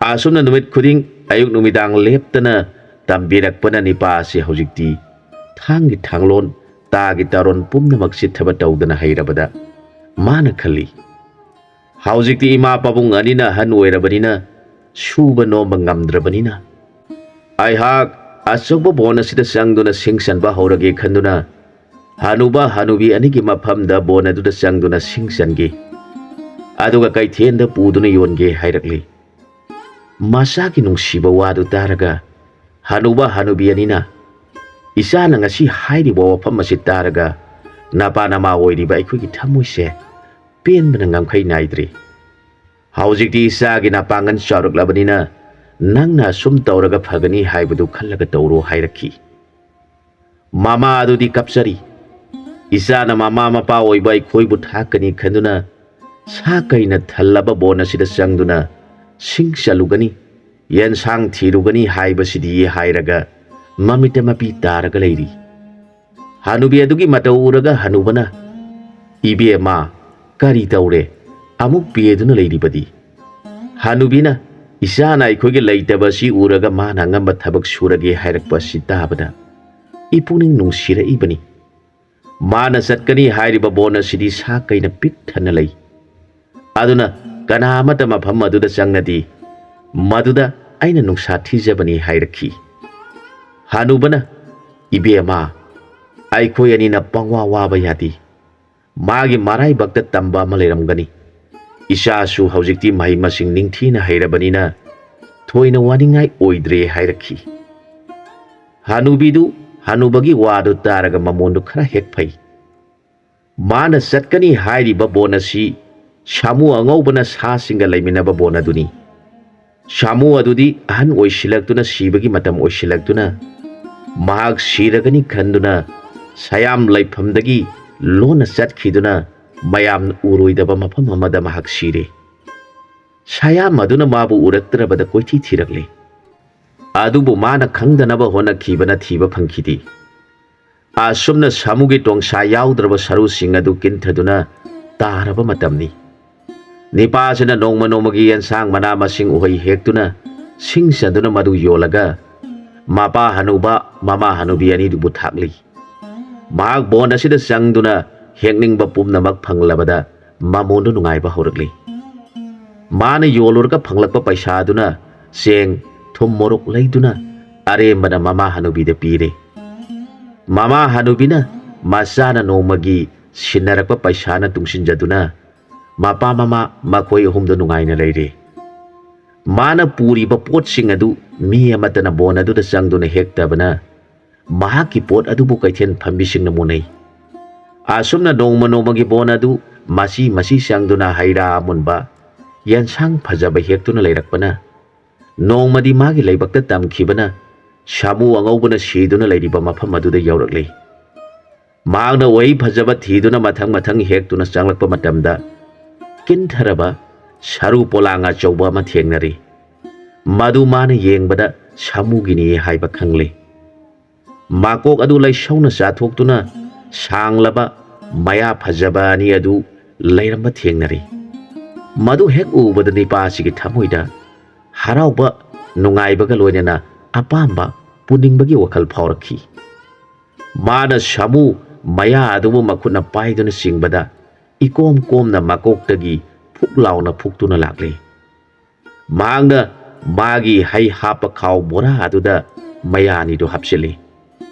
ꯑꯁꯨꯝꯅ ꯅꯨꯃꯤꯠ ꯈꯨꯗꯤꯡ ꯑꯌꯨꯛ ꯅꯨꯃꯤꯗꯥꯡ ꯂꯦꯞꯇꯅ ꯇꯝꯕꯤꯔꯛꯄꯅ ꯅꯤꯄꯥ ꯑꯁꯤ ꯍꯧꯖꯤꯛꯇꯤ ꯊꯥꯡꯒꯤ ꯊꯥꯡꯂꯣꯟ, ꯇꯥꯒꯤ ꯇꯥꯔꯣꯟ ꯄꯨꯝꯅꯃꯛ ꯆꯤꯠꯊꯕ ꯇꯧꯗꯅ ꯍꯩꯔꯕꯗ ꯃꯥꯅ ꯈꯜꯂꯤ, "ꯍꯧꯖꯤꯛꯇꯤ ꯏꯃꯥ ꯄꯥꯕꯨꯡ ꯑꯅꯤꯅ ꯑꯍꯟ ꯑꯣꯏꯔꯕꯅꯤꯅ ꯁꯨꯕ ꯅꯣꯝꯕ ꯉꯝꯗ꯭ꯔꯕꯅꯤꯅ ꯑꯩꯍꯥꯛ ꯑꯆꯧꯕ ꯕꯣꯟ ꯑꯁꯤꯗ ꯆꯪꯗꯨꯅ ꯁꯤꯡ ꯆꯟꯕ ꯍꯧꯔꯒꯦ" ꯈꯟꯗꯨꯅ ꯍꯅꯨꯕ ꯍꯅꯨꯕꯤ ꯑꯅꯤꯒꯤ ꯃꯐꯝꯗ ꯕꯣꯟ ꯑꯗꯨꯗ ꯆꯪꯗꯨꯅ ꯁꯤꯡ ꯆꯟꯒꯦ, ꯑꯗꯨꯒ ꯀꯩꯊꯦꯜꯗ ꯄꯨꯗꯨꯅ ꯌꯣꯟꯒꯦ ꯍꯥꯏꯔꯛꯂꯤ꯫ ꯃꯆꯥꯒꯤ ꯅꯨꯡꯁꯤꯕ ꯋꯥꯗꯨ ꯇꯥꯔꯒ ꯍꯅꯨꯕ ꯍꯅꯨꯕꯤ ꯑꯅꯤꯅ, "ꯏꯆꯥꯅ ꯉꯁꯤ ꯍꯥꯏꯔꯤꯕ ꯋꯥꯐꯝ ꯑꯁꯤ ꯇꯥꯔꯒ ꯅꯄꯥ ꯅꯃꯥ ꯑꯣꯏꯔꯤꯕ ꯑꯩꯈꯣꯏꯒꯤ ꯊꯃꯣꯏꯁꯦ ꯄꯦꯟꯕꯅ ꯉꯝꯈꯩ ꯅꯥꯏꯗ꯭ꯔꯦ꯫ ꯍꯧꯖꯤꯛꯇꯤ ꯏꯆꯥꯒꯤ ꯅꯄꯥꯡꯒꯜ ꯆꯥꯎꯔꯛꯂꯕꯅꯤꯅ ꯅꯪꯅ ꯑꯁꯨꯝ ꯇꯧꯔꯒ ꯐꯒꯅꯤ ꯍꯥꯏꯕꯗꯨ ꯈꯜꯂꯒ ꯇꯧꯔꯣ" ꯍꯥꯏꯔꯛꯈꯤ꯫ ꯃꯃꯥ ꯑꯗꯨꯗꯤ ꯀꯞꯆꯔꯤ꯫ "ꯏꯆꯥꯅ ꯃꯃꯥ ꯃꯄꯥ ꯑꯣꯏꯕ ꯑꯩꯈꯣꯏꯕꯨ ꯊꯥꯛꯀꯅꯤ ꯈꯟꯗꯨꯅ ꯁꯥ ꯀꯩꯅ ꯊꯜꯂꯕ ꯕꯣꯟ ꯑꯁꯤꯗ ꯆꯪꯗꯨꯅ ꯁꯤꯡ ꯆꯜꯂꯨꯒꯅꯤ, ꯌꯦꯟꯁꯥꯡ ꯊꯤꯔꯨꯒꯅꯤ ꯍꯥꯏꯕꯁꯤꯗꯤ" ꯍꯥꯏꯔꯒ ꯃꯃꯤꯠꯇ ꯃꯄꯤ ꯇꯥꯔꯒ ꯂꯩꯔꯤ꯫ ꯍꯅꯨꯕꯤ ꯑꯗꯨꯒꯤ ꯃꯇꯧ ꯎꯔꯒ ꯍꯅꯨꯕꯅ, "ꯏꯕꯦꯝꯃ, ꯀꯔꯤ ꯇꯧꯔꯦ? ꯑꯃꯨꯛ ꯄꯦꯗꯨꯅ ꯂꯩꯔꯤꯕꯗꯤ?" ꯍꯅꯨꯕꯤꯅ, "ꯏꯆꯥꯅ ꯑꯩꯈꯣꯏꯒꯤ ꯂꯩꯇꯕ ꯑꯁꯤ ꯎꯔꯒ ꯃꯥꯅ ꯑꯉꯝꯕ ꯊꯕꯛ ꯁꯨꯔꯒꯦ ꯍꯥꯏꯔꯛꯄ ꯑꯁꯤ ꯇꯥꯕꯗ ꯑꯩ ꯄꯨꯛꯅꯤꯡ ꯅꯨꯡꯁꯤꯔꯛꯏꯕꯅꯤ꯫ ꯃꯥꯅ ꯆꯠꯀꯅꯤ ꯍꯥꯏꯔꯤꯕ ꯕꯣꯟ ꯑꯁꯤꯗꯤ ꯁꯥ ꯀꯩꯅ ꯄꯤꯛ ꯊꯟꯅ ꯂꯩ꯫ ꯑꯗꯨꯅ ꯀꯅꯥ ꯑꯃꯠꯇ ꯃꯐꯝ ꯑꯗꯨꯗ ꯆꯪꯂꯗꯤ ꯃꯗꯨꯗ ꯑꯩꯅ ꯅꯨꯡꯁꯥ ꯊꯤꯖꯕꯅꯤ" ꯍꯥꯏꯔꯛꯈꯤ꯫ ꯍꯅꯨꯕꯅ, "ꯏꯕꯦꯝꯃ, ꯑꯩꯈꯣꯏ ꯑꯅꯤꯅ ꯄꯪꯋꯥ ꯋꯥꯕ ꯌꯥꯗꯦ꯫ ꯃꯥꯒꯤ ꯃꯔꯥꯏꯕꯛꯇ ꯇꯝꯕ ꯑꯃ ꯂꯩꯔꯝꯒꯅꯤ꯫ ꯏꯆꯥꯁꯨ ꯍꯧꯖꯤꯛꯇꯤ ꯃꯍꯩ ꯃꯁꯤꯡ ꯅꯤꯡꯊꯤꯅ ꯍꯩꯔꯕꯅꯤꯅ ꯊꯣꯏꯅ ꯋꯥꯅꯤꯡꯉꯥꯏ ꯑꯣꯏꯗ꯭ꯔꯦ" ꯍꯥꯏꯔꯛꯈꯤ꯫ ꯍꯅꯨꯕꯤꯗꯨ ꯍꯅꯨꯕꯒꯤ ꯋꯥꯗꯨ ꯇꯥꯔꯒ ꯃꯃꯣꯟꯗꯨ ꯈꯔ ꯍꯦꯛ ꯐꯩ꯫ ꯃꯥꯅ ꯆꯠꯀꯅꯤ ꯍꯥꯏꯔꯤꯕ ꯕꯣꯟ ꯑꯁꯤ ꯁꯥꯃꯨ ꯑꯉꯧꯕꯅ ꯁꯥꯁꯤꯡꯒ ꯂꯩꯃꯤꯟꯅꯕ ꯕꯣꯟ ꯑꯗꯨꯅꯤ꯫ ꯁꯥꯃꯨ ꯑꯗꯨꯗꯤ ꯑꯍꯟ ꯑꯣꯏꯁꯤꯜꯂꯛꯇꯨꯅ ꯁꯤꯕꯒꯤ ꯃꯇꯝ ꯑꯣꯏꯁꯤꯜꯂꯛꯇꯨꯅ ꯃꯍꯥꯛ ꯁꯤꯔꯒꯅꯤ ꯈꯟꯗꯨꯅ ꯁꯌꯥꯝ ꯂꯩꯐꯝꯗꯒꯤ ꯂꯣꯟꯅ ꯆꯠꯈꯤꯗꯨꯅ ꯃꯌꯥꯝꯅ ꯎꯔꯣꯏꯗꯕ ꯃꯐꯝ ꯑꯃꯗ ꯃꯍꯥꯛ ꯁꯤꯔꯦ꯫ ꯁꯌꯥꯝ ꯑꯗꯨꯅ ꯃꯥꯕꯨ ꯎꯔꯛꯇ꯭ꯔꯕꯗ ꯀꯣꯏꯊꯤ ꯊꯤꯔꯛꯂꯦ꯫ ꯑꯗꯨꯕꯨ ꯃꯥꯅ ꯈꯪꯗꯅꯕ ꯍꯣꯠꯅꯈꯤꯕꯅ ꯊꯤꯕ ꯐꯪꯈꯤꯗꯦ꯫ ꯑꯁꯨꯝꯅ ꯁꯥꯃꯨꯒꯤ ꯇꯣꯡꯁꯥ ꯌꯥꯎꯗ꯭ꯔꯕ ꯁꯔꯨꯁꯤꯡ ꯑꯗꯨ ꯀꯤꯟꯊꯗꯨꯅ ꯇꯥꯔꯕ ꯃꯇꯝꯅꯤ꯫ ꯅꯤꯄꯥꯁꯤꯅ ꯅꯣꯡꯃ ꯅꯣꯡꯃꯒꯤ ꯌꯦꯟꯁꯥꯡ ꯃꯅꯥ ꯃꯁꯤꯡ ꯎꯍꯩ ꯍꯦꯛꯇꯨꯅ ꯁꯤꯡ ꯆꯟꯗꯨꯅ ꯃꯗꯨ ꯌꯣꯜꯂꯒ ꯃꯄꯥ ꯍꯅꯨꯕ ꯃꯃꯥ ꯍꯅꯨꯕꯤ ꯑꯅꯤꯗꯨꯕꯨ ꯊꯥꯛꯂꯤ꯫ ꯃꯍꯥꯛ ꯕꯣꯟ ꯑꯁꯤꯗ ꯆꯪꯗꯨꯅ ꯍꯦꯛꯅꯤꯡꯕ ꯄꯨꯝꯅꯃꯛ ꯐꯪꯂꯕꯗ ꯃꯃꯣꯟꯗꯨ ꯅꯨꯡꯉꯥꯏꯕ ꯍꯧꯔꯛꯂꯤ꯫ ꯃꯥꯅ ꯌꯣꯜꯂꯨꯔꯒ ꯐꯪꯂꯛꯄ ꯄꯩꯁꯥ ꯑꯗꯨꯅ ꯆꯦꯡ, ꯊꯨꯝ, ꯃꯣꯔꯣꯛ ꯂꯩꯗꯨꯅ ꯑꯔꯦꯝꯕꯅ ꯃꯃꯥ ꯍꯅꯨꯕꯤꯗ ꯄꯤꯔꯦ꯫ ꯃꯃꯥ ꯍꯅꯨꯕꯤꯅ ꯃꯆꯥꯅ ꯅꯣꯡꯃꯒꯤ ꯁꯤꯟꯅꯔꯛꯄ ꯄꯩꯁꯥꯅ ꯇꯨꯡꯁꯤꯟꯖꯗꯨꯅ ꯃꯄꯥ ꯃꯃꯥ ꯃꯈꯣꯏ ꯑꯍꯨꯝꯗꯨ ꯅꯨꯡꯉꯥꯏꯅ ꯂꯩꯔꯦ꯫ ꯃꯥꯅ ꯄꯨꯔꯤꯕ ꯄꯣꯠꯁꯤꯡ ꯑꯗꯨ ꯃꯤ ꯑꯃꯠꯇꯅ ꯕꯣꯟ ꯑꯗꯨꯗ ꯆꯪꯗꯨꯅ ꯍꯦꯛꯇꯕꯅ ꯃꯍꯥꯛꯀꯤ ꯄꯣꯠ ꯑꯗꯨꯕꯨ ꯀꯩꯊꯦꯜ ꯐꯝꯕꯤꯁꯤꯡꯅ ꯃꯨꯟꯅꯩ꯫ ꯑꯁꯨꯝꯅ ꯅꯣꯡꯃ ꯅꯣꯡꯃꯒꯤ ꯕꯣꯟ ꯑꯗꯨ ꯃꯆꯤ ꯃꯆꯤ ꯆꯪꯗꯨꯅ ꯍꯩ ꯔꯥ ꯑꯃꯨꯟꯕ, ꯌꯦꯟꯁꯥꯡ ꯐꯖꯕ ꯍꯦꯛꯇꯨꯅ ꯂꯩꯔꯛꯄꯅ ꯅꯣꯡꯃꯗꯤ ꯃꯥꯒꯤ ꯂꯥꯏꯕꯛꯇ ꯇꯝꯈꯤꯕꯅ ꯁꯥꯃꯨ ꯑꯉꯧꯕꯅ ꯁꯤꯗꯨꯅ ꯂꯩꯔꯤꯕ ꯃꯐꯝ ꯑꯗꯨꯗ ꯌꯧꯔꯛꯂꯦ꯫ ꯃꯍꯥꯛꯅ ꯎꯍꯩ ꯐꯖꯕ ꯊꯤꯗꯨꯅ ꯃꯊꯪ ꯃꯊꯪ ꯍꯦꯛꯇꯨꯅ ꯆꯪꯂꯛꯄ ꯃꯇꯝꯗ ꯀꯤꯟꯊꯔꯕ ꯁꯔꯨ ꯄꯣꯂꯥꯡ ꯑꯆꯧꯕ ꯑꯃ ꯊꯦꯡꯅꯔꯦ꯫ ꯃꯗꯨ ꯃꯥꯅ ꯌꯦꯡꯕꯗ ꯁꯥꯃꯨꯒꯤꯅꯤ ꯍꯥꯏꯕ ꯈꯪꯂꯦ꯫ ꯃꯀꯣꯛ ꯑꯗꯨ ꯂꯩꯁꯧꯅ ꯆꯥꯊꯣꯛꯇꯨꯅ ꯁꯥꯡꯂꯕ ꯃꯌꯥ ꯐꯖꯕ ꯑꯅꯤ ꯑꯗꯨ ꯂꯩꯔꯝꯕ ꯊꯦꯡꯅꯔꯦ꯫ ꯃꯗꯨ ꯍꯦꯛ ꯎꯕꯗ ꯅꯤꯄꯥ ꯑꯁꯤꯒꯤ ꯊꯃꯣꯏꯗ ꯍꯔꯥꯎꯕ, ꯅꯨꯡꯉꯥꯏꯕꯒ ꯂꯣꯏꯅꯅ ꯑꯄꯥꯝꯕ ꯄꯨꯅꯤꯡꯕꯒꯤ ꯋꯥꯈꯜ ꯐꯥꯎꯔꯛꯈꯤ꯫ ꯃꯥꯅ ꯁꯥꯃꯨ ꯃꯌꯥ ꯑꯗꯨꯕꯨ ꯃꯈꯨꯠꯅ ꯄꯥꯏꯗꯨꯅ ꯆꯤꯡꯕꯗ ꯏꯀꯣꯝ ꯀꯣꯝꯅ ꯃꯀꯣꯛꯇꯒꯤ ꯐꯨꯛ ꯂꯥꯎꯅ ꯐꯨꯛꯇꯨꯅ ꯂꯥꯛꯂꯦ꯫ ꯃꯍꯥꯛꯅ ꯃꯥꯒꯤ ꯍꯩ ꯍꯥꯞꯄ ꯈꯥꯎ ꯕꯣꯔꯥ ꯑꯗꯨꯗ ꯃꯌꯥ ꯑꯅꯤꯗꯨ ꯍꯥꯞꯆꯤꯜꯂꯤ꯫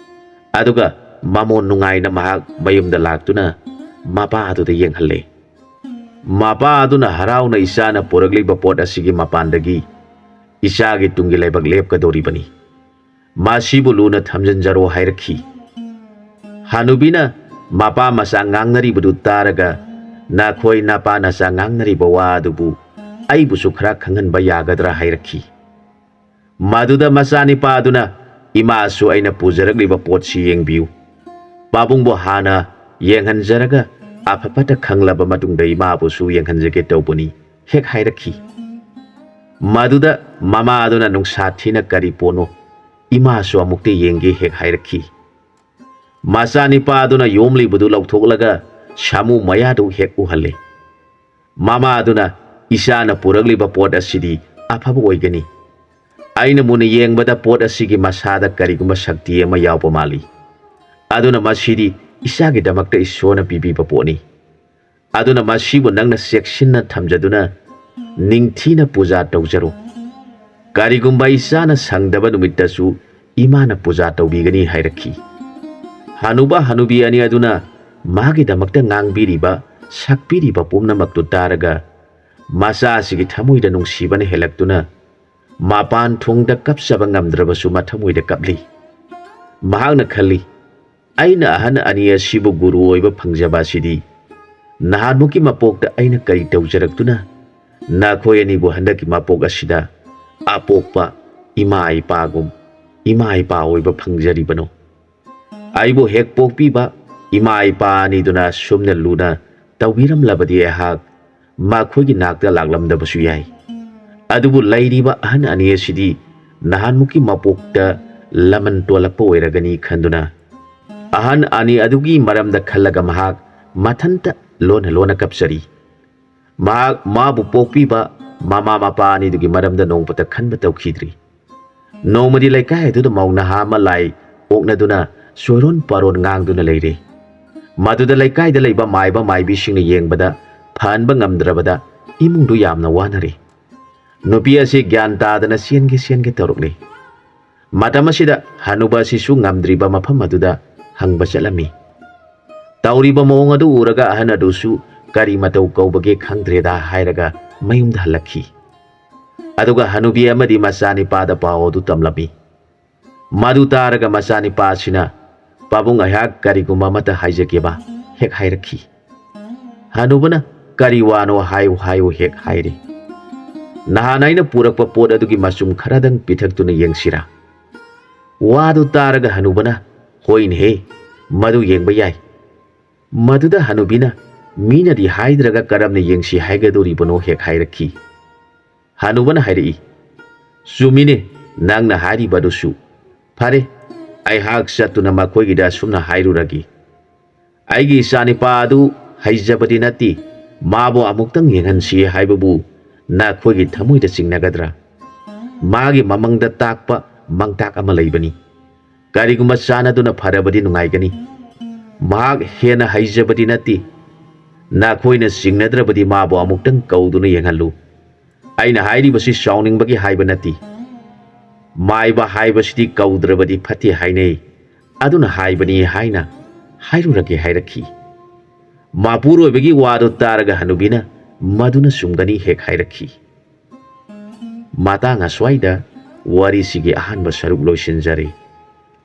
ꯑꯗꯨꯒ ꯃꯃꯣꯟ ꯅꯨꯡꯉꯥꯏꯅ ꯃꯍꯥꯛ ꯃꯌꯨꯝꯗ ꯂꯥꯛꯇꯨꯅ ꯃꯄꯥ ꯑꯗꯨꯗ ꯌꯦꯡꯍꯜꯂꯦ꯫ ꯃꯄꯥ ꯑꯗꯨꯅ ꯍꯔꯥꯎꯅ ꯏꯆꯥꯅ ꯄꯨꯔꯛꯂꯤꯕ ꯄꯣꯠ ꯑꯁꯤꯒꯤ ꯃꯄꯥꯟꯗꯒꯤ ꯏꯆꯥꯒꯤ ꯇꯨꯡꯒꯤ ꯂꯩꯕꯛ ꯂꯦꯞꯀꯗꯧꯔꯤꯕꯅꯤ꯫ ꯃꯁꯤꯕꯨ ꯂꯨꯅ ꯊꯝꯖꯤꯟꯖꯔꯣ ꯍꯥꯏꯔꯛꯈꯤ꯫ ꯍꯅꯨꯕꯤꯅ ꯃꯄꯥ ꯃꯆꯥ ꯉꯥꯡꯅꯔꯤꯕꯗꯨ ꯇꯥꯔꯒ, "ꯅꯈꯣꯏ ꯅꯄꯥ ꯅꯆꯥ ꯉꯥꯡꯅꯔꯤꯕ ꯋꯥ ꯑꯗꯨꯕꯨ ꯑꯩꯕꯨꯁꯨ ꯈꯔ ꯈꯪꯍꯟꯕ ꯌꯥꯒꯗ꯭ꯔꯥ?" ꯍꯥꯏꯔꯛꯈꯤ꯫ ꯃꯗꯨꯗ ꯃꯆꯥꯅꯤꯄꯥ ꯑꯗꯨꯅ, "ꯏꯃꯥꯁꯨ ꯑꯩꯅ ꯄꯨꯖꯔꯛꯂꯤꯕ ꯄꯣꯠꯁꯤ ꯌꯦꯡꯕꯤꯌꯨ꯫ ꯄꯥꯕꯨꯡꯕꯨ ꯍꯥꯟꯅ ꯌꯦꯡꯍꯟꯖꯔꯒ ꯑꯐ ꯐꯠꯇ ꯈꯪꯂꯕ ꯃꯇꯨꯡꯗ ꯏꯃꯥꯕꯨꯁꯨ ꯌꯦꯡꯍꯟꯖꯒꯦ ꯇꯧꯕꯅꯤ" ꯍꯦꯛ ꯍꯥꯏꯔꯛꯈꯤ꯫ ꯃꯗꯨꯗ ꯃꯃꯥ ꯑꯗꯨꯅ, "ꯅꯨꯡꯁꯥ ꯊꯤꯅ ꯀꯔꯤ ꯄꯣꯠꯅꯣ? ꯏꯃꯥꯁꯨ ꯑꯃꯨꯛꯇ ꯌꯦꯡꯒꯦ" ꯍꯦꯛ ꯍꯥꯏꯔꯛꯈꯤ꯫ ꯃꯆꯥꯅꯤꯄꯥ ꯑꯗꯨꯅ ꯌꯣꯝꯂꯤꯕꯗꯨ ꯂꯧꯊꯣꯛꯂꯒ ꯁꯥꯃꯨ ꯃꯌꯥꯗꯨ ꯍꯦꯛ ꯎꯍꯜꯂꯦ꯫ ꯃꯃꯥ ꯑꯗꯨꯅ, "ꯏꯆꯥꯅ ꯄꯨꯔꯛꯂꯤꯕ ꯄꯣꯠ ꯑꯁꯤꯗꯤ ꯑꯐꯕ ꯑꯣꯏꯒꯅꯤ꯫ ꯑꯩꯅ ꯃꯨꯟꯅ ꯌꯦꯡꯕꯗ ꯄꯣꯠ ꯑꯁꯤꯒꯤ ꯃꯁꯥꯗ ꯀꯔꯤꯒꯨꯝꯕ ꯁꯛꯇꯤ ꯑꯃ ꯌꯥꯎꯕ ꯃꯥꯜꯂꯤ꯫ ꯑꯗꯨꯅ ꯃꯁꯤꯗꯤ ꯏꯆꯥꯒꯤꯗꯃꯛꯇ ꯏꯁꯣꯔꯅ ꯄꯤꯕꯤꯕ ꯄꯣꯠꯅꯤ꯫ ꯑꯗꯨꯅ ꯃꯁꯤꯕꯨ ꯅꯪꯅ ꯆꯦꯛꯁꯤꯟꯅ ꯊꯝꯖꯗꯨꯅ ꯅꯤꯡꯊꯤꯅ ꯄꯨꯖꯥ ꯇꯧꯖꯔꯣ꯫ ꯀꯔꯤꯒꯨꯝꯕ ꯏꯆꯥꯅ ꯁꯪꯗꯕ ꯅꯨꯃꯤꯠꯇꯁꯨ ꯏꯃꯥꯅ ꯄꯨꯖꯥ ꯇꯧꯕꯤꯒꯅꯤ" ꯍꯥꯏꯔꯛꯈꯤ꯫ ꯍꯅꯨꯕ ꯍꯅꯨꯕꯤ ꯑꯅꯤ ꯑꯗꯨꯅ ꯃꯥꯒꯤꯗꯃꯛꯇ ꯉꯥꯡꯕꯤꯔꯤꯕ, ꯁꯛꯄꯤꯔꯤꯕ ꯄꯨꯝꯅꯃꯛꯇꯨ ꯇꯥꯔꯒ, ꯃꯆꯥꯁꯤꯒꯤ ꯊꯃꯣꯏꯗ ꯅꯨꯡꯁꯤꯕꯅ ꯍꯦꯜꯂꯛꯇꯨꯅ ꯃꯄꯥꯟ ꯊꯣꯡꯗ ꯀꯞꯆꯕ ꯉꯝꯗ꯭ꯔꯕꯁꯨ ꯃꯊꯃꯣꯏꯗ ꯀꯞꯂꯤ꯫ ꯃꯍꯥꯛꯅ ꯈꯜꯂꯤ, "ꯑꯩꯅ ꯑꯍꯟ ꯑꯅꯤ ꯑꯁꯤꯕꯨ ꯒꯨꯔꯨ ꯑꯣꯏꯕ ꯐꯪꯖꯕ ꯑꯁꯤꯗꯤ ꯅꯍꯥꯟꯃꯨꯛꯀꯤ ꯃꯄꯣꯛꯇ ꯑꯩꯅ ꯀꯔꯤ ꯇꯧꯖꯔꯛꯇꯨꯅ ꯅꯈꯣꯏ ꯑꯅꯤꯕꯨ ꯍꯟꯗꯛꯀꯤ ꯃꯄꯣꯛ ꯑꯁꯤꯗ ꯑꯄꯣꯛꯄ ꯏꯃꯥ ꯏꯄꯥꯒꯨꯝ ꯏꯃꯥ ꯏꯄꯥ ꯑꯣꯏꯕ ꯐꯪꯖꯔꯤꯕꯅꯣ? ꯑꯩꯕꯨ ꯍꯦꯛ ꯄꯣꯛꯄꯤꯕ ꯏꯃꯥ ꯏꯄꯥ ꯑꯅꯤꯗꯨꯅ ꯑꯁꯨꯝꯅ ꯂꯨꯅ ꯇꯧꯕꯤꯔꯝꯂꯕꯗꯤ ꯑꯩꯍꯥꯛ ꯃꯈꯣꯏꯒꯤ ꯅꯥꯛꯇ ꯂꯥꯛꯂꯝꯗꯕꯁꯨ ꯌꯥꯏ꯫ ꯑꯗꯨꯕꯨ ꯂꯩꯔꯤꯕ ꯑꯍꯟ ꯑꯅꯤ ꯑꯁꯤꯗꯤ ꯅꯍꯥꯟꯃꯨꯛꯀꯤ ꯃꯄꯣꯛꯇ ꯂꯃꯟ ꯇꯣꯜꯂꯛꯄ ꯑꯣꯏꯔꯒꯅꯤ" ꯈꯟꯗꯨꯅ ꯑꯍꯟ ꯑꯅꯤ ꯑꯗꯨꯒꯤ ꯃꯔꯝꯗ ꯈꯜꯂꯒ ꯃꯍꯥꯛ ꯃꯊꯟꯇ ꯂꯣꯟꯅ ꯂꯣꯟꯅ ꯀꯞꯆꯔꯤ꯫ ꯃꯍꯥꯛ ꯃꯥꯕꯨ ꯄꯣꯛꯄꯤꯕ ꯃꯃꯥ ꯃꯄꯥ ꯑꯅꯤꯗꯨꯒꯤ ꯃꯔꯝꯗ ꯅꯣꯡꯃꯇ ꯈꯟꯕ ꯇꯧꯈꯤꯗ꯭ꯔꯤ꯫ ꯅꯣꯡꯃꯗꯤ ꯂꯩꯀꯥꯏ ꯑꯗꯨꯗ ꯃꯧ ꯅꯍꯥ ꯑꯃ ꯂꯥꯏ ꯑꯣꯛꯅꯗꯨꯅ ꯆꯣꯏꯔꯣꯟ ꯄꯥꯔꯣꯟ ꯉꯥꯡꯗꯨꯅ ꯂꯩꯔꯦ꯫ ꯃꯗꯨꯗ ꯂꯩꯀꯥꯏꯗ ꯂꯩꯕ ꯃꯥꯏꯕ ꯃꯥꯏꯕꯤꯁꯤꯡꯅ ꯌꯦꯡꯕꯗ ꯐꯍꯟꯕ ꯉꯝꯗ꯭ꯔꯕꯗ ꯏꯃꯨꯡꯗꯨ ꯌꯥꯝꯅ ꯋꯥꯅꯔꯦ꯫ ꯅꯨꯄꯤ ꯑꯁꯤ ꯒ꯭ꯌꯥꯟ ꯇꯥꯗꯅ ꯆꯦꯟꯒꯦ ꯆꯦꯟꯒꯦ ꯇꯧꯔꯛꯂꯤ꯫ ꯃꯇꯝ ꯑꯁꯤꯗ ꯍꯅꯨꯕ ꯑꯁꯤꯁꯨ ꯉꯝꯗ꯭ꯔꯤꯕ ꯃꯐꯝ ꯑꯗꯨꯗ ꯍꯪꯕ ꯆꯠꯂꯝꯃꯤ꯫ ꯇꯧꯔꯤꯕ ꯃꯑꯣꯡ ꯑꯗꯨ ꯎꯔꯒ ꯑꯍꯟ ꯑꯗꯨꯁꯨ "ꯀꯔꯤ ꯃꯇꯧ ꯀꯧꯕꯒꯦ ꯈꯪꯗ꯭ꯔꯦꯗ" ꯍꯥꯏꯔꯒ ꯃꯌꯨꯝꯗ ꯍꯜꯂꯛꯈꯤ꯫ ꯑꯗꯨꯒ ꯍꯅꯨꯕꯤ ꯑꯃꯗꯤ ꯃꯆꯥꯅꯤꯄꯥꯗ ꯄꯥꯎ ꯑꯗꯨ ꯇꯝꯂꯝꯃꯤ꯫ ꯃꯗꯨ ꯇꯥꯔꯒ ꯃꯆꯥꯅꯤꯄꯥ ꯑꯁꯤꯅ, "ꯄꯥꯕꯨꯡ, ꯑꯩꯍꯥꯛ ꯀꯔꯤꯒꯨꯝꯕ ꯑꯃꯠꯇ ꯍꯥꯏꯖꯒꯦꯕ" ꯍꯦꯛ ꯍꯥꯏꯔꯛꯈꯤ꯫ ꯍꯅꯨꯕꯅ, "ꯀꯔꯤ ꯋꯥꯅꯣ ꯍꯥꯏꯌꯨ ꯍꯥꯏꯌꯨ" ꯍꯦꯛ ꯍꯥꯏꯔꯦ꯫ "ꯅꯍꯥꯟ ꯑꯩꯅ ꯄꯨꯔꯛꯄ ꯄꯣꯠ ꯑꯗꯨꯒꯤ ꯃꯆꯨꯝ ꯈꯔꯗꯪ ꯄꯤꯊꯛꯇꯨꯅ ꯌꯦꯡꯁꯤꯔꯥ?" ꯋꯥꯗꯨ ꯇꯥꯔꯒ ꯍꯅꯨꯕꯅ, "ꯍꯣꯏꯅꯦꯍꯦ, ꯃꯗꯨ ꯌꯦꯡꯕ ꯌꯥꯏ"꯫ ꯃꯗꯨꯗ ꯍꯅꯨꯕꯤꯅ, "ꯃꯤꯅꯗꯤ ꯍꯥꯏꯗ꯭ꯔꯒ ꯀꯔꯝꯅ ꯌꯦꯡꯁꯤ ꯍꯥꯏꯒꯗꯣꯔꯤꯕꯅꯣ" ꯍꯦꯛ ꯍꯥꯏꯔꯛꯈꯤ꯫ ꯍꯅꯨꯕꯅ ꯍꯥꯏꯔꯛꯏ, "ꯆꯨꯝꯃꯤꯅꯦ ꯅꯪꯅ ꯍꯥꯏꯔꯤꯕꯗꯨꯁꯨ꯫ ꯐꯔꯦ, ꯑꯩꯍꯥꯛ ꯆꯠꯇꯨꯅ ꯃꯈꯣꯏꯒꯤꯗ ꯑꯁꯨꯝꯅ ꯍꯥꯏꯔꯨꯔꯒꯦ, 'ꯑꯩꯒꯤ ꯏꯆꯥꯅꯤꯄꯥ ꯑꯗꯨ ꯍꯩꯖꯕꯗꯤ ꯅꯠꯇꯦ, ꯃꯥꯕꯨ ꯑꯃꯨꯛꯇꯪ ꯌꯦꯡꯍꯟꯁꯤ ꯍꯥꯏꯕꯕꯨ ꯅꯈꯣꯏꯒꯤ ꯊꯃꯣꯏꯗ ꯆꯤꯡꯅꯒꯗ꯭ꯔꯥ? ꯃꯥꯒꯤ ꯃꯃꯪꯗ ꯇꯥꯛꯄ ꯃꯥꯡꯇꯥꯛ ꯑꯃ ꯂꯩꯕꯅꯤ꯫ ꯀꯔꯤꯒꯨꯝꯕ ꯆꯥꯟꯅꯗꯨꯅ ꯐꯔꯕꯗꯤ ꯅꯨꯡꯉꯥꯏꯒꯅꯤ꯫ ꯃꯍꯥꯛ ꯍꯦꯟꯅ ꯍꯩꯖꯕꯗꯤ ꯅꯠꯇꯦ꯫ ꯅꯈꯣꯏꯅ ꯆꯤꯡꯅꯗ꯭ꯔꯕꯗꯤ ꯃꯥꯕꯨ ꯑꯃꯨꯛꯇꯪ ꯀꯧꯗꯨꯅ ꯌꯦꯡꯍꯜꯂꯨ꯫ ꯑꯩꯅ ꯍꯥꯏꯔꯤꯕꯁꯤ ꯁꯥꯎꯅꯤꯡꯕꯒꯤ ꯍꯥꯏꯕ ꯅꯠꯇꯦ꯫ ꯃꯥꯏꯕ ꯍꯥꯏꯕꯁꯤꯗꯤ ꯀꯧꯗ꯭ꯔꯕꯗꯤ ꯐꯠꯇꯦ ꯍꯥꯏꯅꯩ꯫ ꯑꯗꯨꯅ ꯍꯥꯏꯕꯅꯤ ꯍꯥꯏꯅ ꯍꯥꯏꯔꯨꯔꯒꯦ" ꯍꯥꯏꯔꯛꯈꯤ꯫ ꯃꯄꯨꯔꯣꯏꯕꯒꯤ ꯋꯥꯗꯨ ꯇꯥꯔꯒ ꯍꯅꯨꯕꯤꯅ, "ꯃꯗꯨꯅ ꯆꯨꯝꯒꯅꯤ" ꯍꯦꯛ ꯍꯥꯏꯔꯛꯈꯤ꯫ ꯃꯇꯥꯡ ꯑꯁ꯭ꯋꯥꯏꯗ ꯋꯥꯔꯤꯁꯤꯒꯤ ꯑꯍꯥꯟꯕ ꯁꯔꯨꯛ ꯂꯣꯏꯁꯤꯟꯖꯔꯦ꯫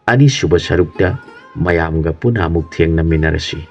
ꯑꯅꯤꯁꯨꯕ ꯁꯔꯨꯛꯇ ꯃꯌꯥꯝꯒ ꯄꯨꯟꯅ ꯑꯃꯨꯛ ꯊꯦꯡꯅꯃꯤꯟꯅꯔꯁꯤ꯫